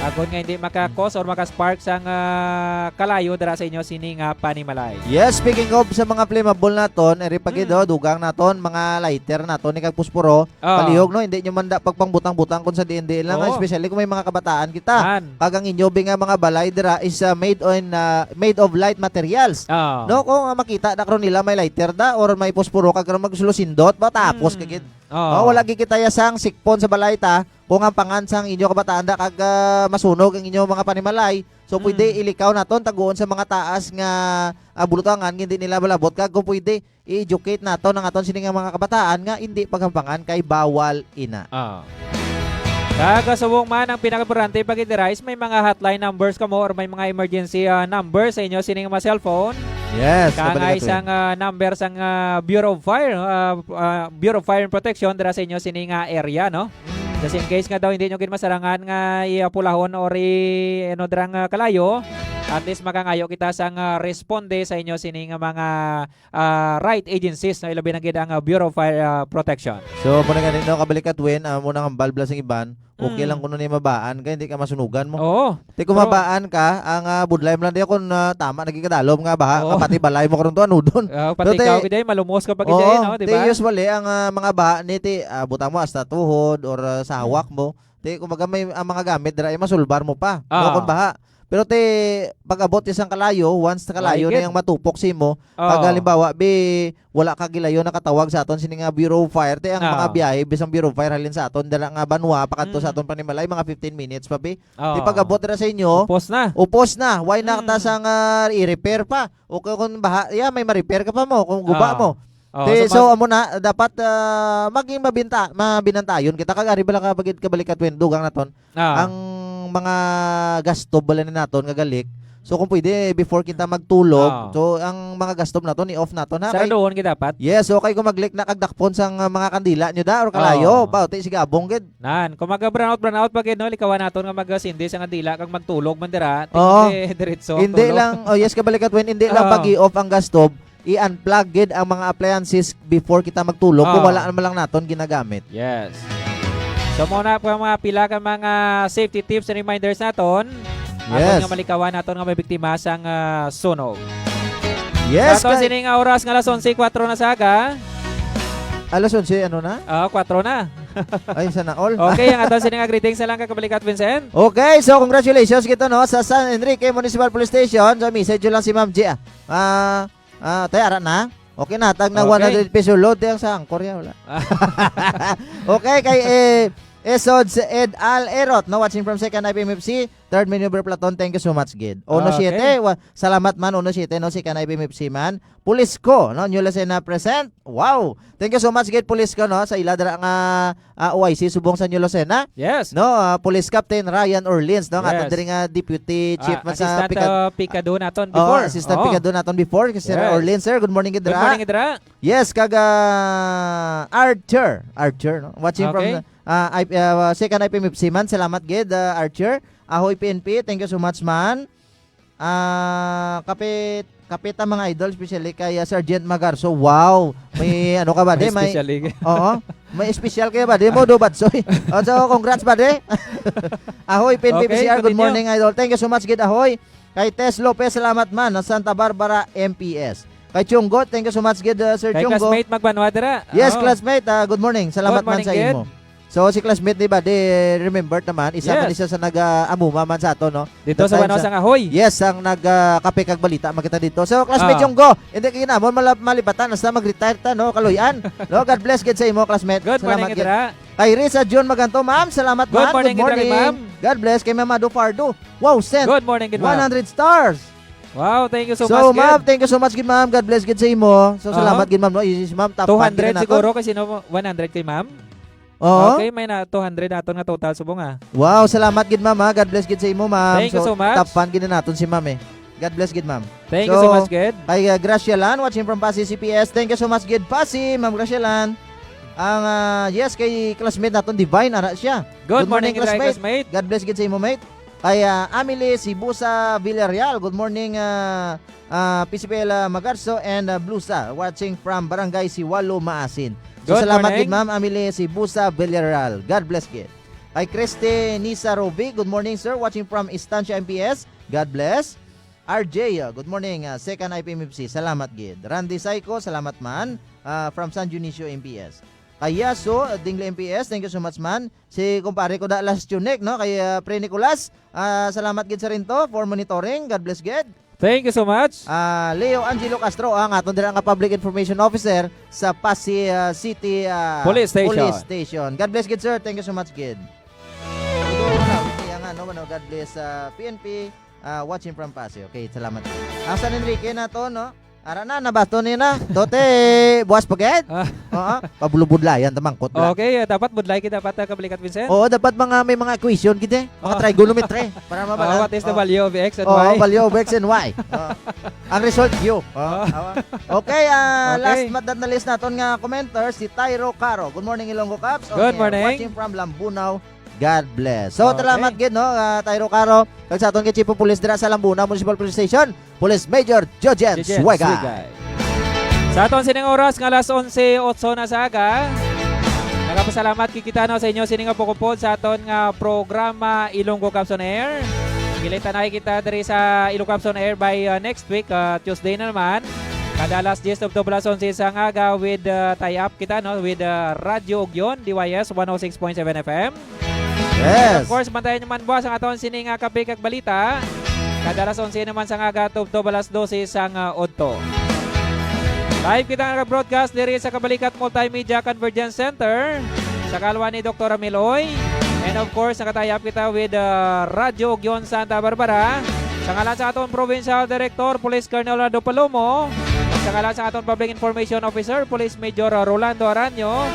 Agod nga hindi maka-cause or maka-spark sang, ah, kalayo dira sa inyo sini nga panimalay. Yes, speaking of sa mga flammable naton, eri pa gid, Mm. oh, dugang naton, mga lighter naton, ni kag pusporo, Ah. palihog, no? Hindi nyo man da pagpangbutang-butang kung sa diin-diin lang, Oo. especially kung may mga kabataan kita. Man. Kag ang inyo bi nga mga balay dira is, ah, made on, ah, made of light materials. Ah. No, kung, ah, makita na karon nila may lighter da or may pusporo kag karon magsulusindot, ba tapos Mm. ka gid. Oo. Oh, wala gid kita ya sang sikpon sa balay ta. Kung ang pangan sang inyo kabataan da kag, ah, masunog ang inyo mga panimalay, so pwede Mm. ilikaw naton taguon sa mga taas nga, ah, bulutangan nga hindi nila malabot, kag kung pwede i-educate naton ang aton sini nga mga kabataan nga hindi paghampangan kay bawal ina. Ah. Kag subong man, ang pinakaimportante pa gid dira is may mga hotline numbers kamo or may mga emergency, ah, numbers sa inyo sining mga cellphone. Yes, Kangay kabalik ka, Twin. sang, ah, number sang, ah, Bureau of Fire, ah, ah, Bureau of Fire and Protection dira sa inyo sini nga area, no? Just in case nga daw hindi nyo gid masarangan nga iapulahon or i-, ano, dira nga kalayo, at least makangayo kita sang, ah, responde sa inyo sini nga mga ah, right agencies, no, ilabi na gid ang, ah, Bureau of Fire, ah, Protection. So, muna nga, no, kabalik ka, Twin, ah, muna nga balbla sing iban, okay Mm. lang kuno ni mabaan kay hindi ka masunugan mo. Oo. Ti kung Pero mabaan ka, ang, ah, budlay mo lang diya kung, ah, tama, naging kadalom nga baha, Oo. nga pati balay mo karon to, ano doon? Ah, pati So, ikaw, ti-, gid ay, malumos ka pa, gid ay, Oo, no, di ti ba? usually, ang, ah, mga baha ni ti, ah, butang mo hasta tuhod or, ah, sa Mm. hawak mo, ti, kumbaga, may, ang mga gamit dira, ay masulbar mo pa. Ah. No, kung baha. Pero te, pag-abot isang kalayo, once na kalayo Why na gid? Yung matupok sa imo, Oo. Pag halimbawa, bi, wala ka gilayo nakatawag sa aton sini nga Bureau of Fire, te ang mga Oo. Biyahe, bisang Bureau of Fire halin sa aton, dala nga banwa, pakadto sa Mm. Aton panimalay, mga fifteen minutes pa, bi. Oo. Di pag-abot ra sa inyo, Upos na. Upos na. Why na ta Mm. sang, ah, i-repair pa? O kung, kung baha, yeah, may ma-repair ka pa mo, kung guba Oo. mo. Oo, Te, so so, mag- amo na, dapat, ah, maging mabinta-, mabinantayon kita. Kag ari bala ka bagid kabalikat, Win, dugang naton. Ah. Ang mga gasto bala ni naton nga galik. So, kung pwede, before kita magtulog, Ah. so, ang mga gasto naton, i-off naton, ha? Kay Saraduhon gid dapat. Yes, okay, kung mag-leak na kag dakpon sang, ah, mga kandila nyo da, or kalayo, Ah. ba, ti, sige, abong gid. Nan, kung mag-brownout, brownout pa gid, no? Likawan naton nga mag-sindi sa kandila kag magtulog man dira. Oo. Tingog, eh, diretso ang Hindi tulog. lang, oh, yes, kabalikat, Win, hindi lang Ah. pag-i-off ang gasto, i-unplug gid ang mga appliances before kita magtulog kung Ah. wala naman lang naton ginagamit. Yes. So, muna po ang mga pila ka mga safety tips and reminders naton. Aton Yes. nga malikawan naton nga may biktima sang, ah, sunog. Yes, Sa aton kay sini nga oras nga alas onse kwatro na sa aga. Alas onse, ano na? Ah, kwatro na. Ay, sana all. Okay, ang aton sini nga greetings na lang, kakabalikat, Vincent. Okay, so congratulations kita, no, sa San Enrique Municipal Police Station. So, message lang si Ma'am G. Ah, Ah, tay, ara na. Okay na, tag na Okay. One hundred peso load, tay, ang sa Angkor, ya, wala. Okay, kay, eh, Esods Ed Al Erot, no, watching from Second I P M F C, Third Maneuver Platoon, thank you so much, gid. Uno siete, Okay. wa-, salamat man, uno siete, no, Second I P M F C man. Pulis ko, no, New Lucena present. Wow! Thank you so much, gid, Pulis ko, no, sa ila dira nga ah, O I C subong sa New Lucena. Yes. No, ah, Police Captain Ryan Orleans, no, nga aton Yes. diri nga Deputy Chief Ah, man sa Assistant, Picad-, ah, Picado naton Oo, before. Assistant Oo. Picado naton before, kay Sir Yes. Orleans, sir. Good morning, Good Idra. morning, Idra. Yes, kag, ah, Archer. Archer, no? Watching from, Okay. ah, I-, ah, Second I P M F C man. Salamat gid, ah, Archer. Ahoy, P N P. Thank you so much, man. Ah, kapit, kapit ang mga idol, especially kay, ah, Sergeant Magarso. Wow! May ano ka ba, May di? May, special league. Oo. May special kayo ba? Di mo, do, Batsoy? Oh, so, congrats, buddy. Ahoy, P N P Okay, P C R, good continue. morning, idol. Thank you so much, gid, Ahoy. Kay Tess Lopez, salamat man, ng Santa Barbara, M P S. Kay Chunggo, thank you so much, gid, uh, Sir Kay Chunggo. classmate Magbanwa dira. Yes, Oo. classmate, ah, good morning. Salamat Good man morning, sa gid. imo. So, si classmate ni Bade, remembered naman, isa man Yes. isa sa nag-, ah, amuma man sa ato, no? Dito That sa time Banwa sa sang Ahoy. Yes, ang nag, ah, kape kag balita, makita dito. So, classmate Ah. Jonggo, hindi kayo namon mala-, malibatan, hasta mag-retire ta, no? Kaluyan. No? God bless gid sa imo, classmate. Good Salamat morning, gid. Idra. Kay Risa June Maganto, ma'am, salamat, Good man. morning, Good Idra, morning. ma'am. God bless kay Ma'am Ado Fardo. Wow, sent Good morning, gid, ma'am. one hundred stars. Wow, thank you so So, much, ma'am, gid. thank you so much, gid, ma'am. God bless gid sa imo. So, Aha. salamat gid, ma'am, no? Yes, ma'am, top fan gid two hundred na naton. siguro, kasi no, one hundred kay ma'am. Oo. Okay, may na two hundred aton nga total subong, ah. Wow, salamat gid, ma'am, ha. God bless gid sa imo, ma'am. Thank you So, so much. top fan gid na naton si ma'am, eh. God bless gid, ma'am. Thank you so So, much, gid. kay, uh, Gracia Lan, watching from Passi C P S. Thank you so much, gid, Passi, Ma'am Gracia Lan. Ang, uh, yes, kay classmate naton, Divine, ara siya. Good Good morning, morning, Divine, classmate. classmate. God bless gid sa imo, mate. Kay, uh, Amelie Sibusa Villarreal. Good morning, uh, uh, P C P L, uh, Magarso and, uh, Blusa, watching from Barangay Siwalo, Maasin. So, Good salamat morning. gid, Ma'am Amelie Sibusa Villarreal. God bless gid. Kay Christy Nisa Robi, good morning, sir. Watching from Estancia M P S. God bless. R J, uh, good morning, uh, Second I P M F C. Salamat gid. Randy Saiko, salamat man, uh, from San Dionisio M P S. Kay Yaso, uh, Dingle M P S, thank you so much man. Si kumpare ko da last tune, no? Kay, uh, Pre Nicolas, uh, salamat gid sa rin to for monitoring. God bless gid. Thank you so much. Ah, Leo Angelo Castro, ang aton dira nga Public Information Officer sa Passi, ah, City, ah, Police Station. Police Station. God bless, gid, sir. Thank you so much, gid. Ito na, kaya nga, no, ano, God bless, ah, P N P, ah, watching from Passi. Okay, salamat. Ang San Enrique na to, no? Ara na, nabato ni na. Tote, buwas pa, gid? Ah. Oo, pabulubudlayan, tamangkot lang. Okay, eh, dapat budlay kita, dapat, ah, kabalikat, Vincent? Oo, dapat mga, may mga equation, gid, eh. Mga Oh. trigonometry. Para Oh, mabalan. what is the Oh. value of X and Oh, Y? value of X and Y. Oh. Ang result, Q. Oh, Oh. awa. Okay, ah, Okay. last but not the least naton nga commenter, si Tyro Caro. Good morning, Ilonggo Caps. On Good air. morning. Watching from Lambunao. God bless. So, Okay. salamat gid, no, ah, Tyro Caro. Kag sa aton kay Chief of Police dira sa Lambunao Municipal Police Station, Police Major Jojen Jojen Suegay. Suegay. Sa aton sining oras nga alas onse otso na sa aga, nagapasalamat gid kita, no, sa inyo sining nga pagupod sa aton nga programa Ilonggo Caps on Air. Kilitan na kita diri sa Ilonggo Caps on Air by, uh, next week, uh, Tuesday na naman. Kada alas diyes tubtob alas onse sa aga with, uh, tie-up kita, no, with, uh, Radyo Ugyon, D Y S one oh six point seven F M. Yes. And of course, bantayan nyo man buwas ang aton sining, uh, kape kag balita. Kada alas onse naman sang aga, tubtob alas dose sang, ah, udto. Live kita nga broadcast diri sa Kabalikat Multimedia Convergence Center, sa kalwa ni Doktor Miloy. And of course, nakatie-up kita with, ah, Radyo Ugyon Santa Barbara. Sa ngalan sa aton Provincial Director, Police Colonel Rado Palomo, sa ngalan sa aton Public Information Officer, Police Major, ah, Rolando Aranyo,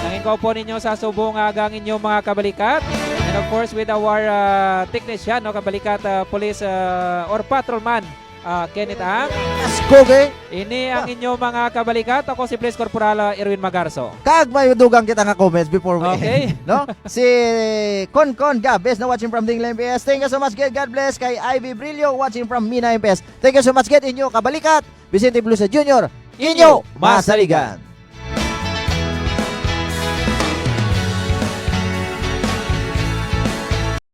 nangin ko po ninyo sa subong nga aga ang inyong mga kabalikat. And of course, with our, ah, technician, no, kabalikat, ah, Police, ah, or Patrolman, ah, Kenneth Ang. Askoge. Ini ang inyong mga kabalikat. Ako si Police Corporal, ah, Erwin Magarso. Kag may dugang kita nga comments before we Okay. end, no? Si Concon Gabes na watching from Dingla M P S. Thank you so much, Ged. God bless. Kay Ivy Brillo watching from Mina M P S. Thank you so much, Ged. Inyo kabalikat, Vicente Blusa Junior. Inyo masaligan.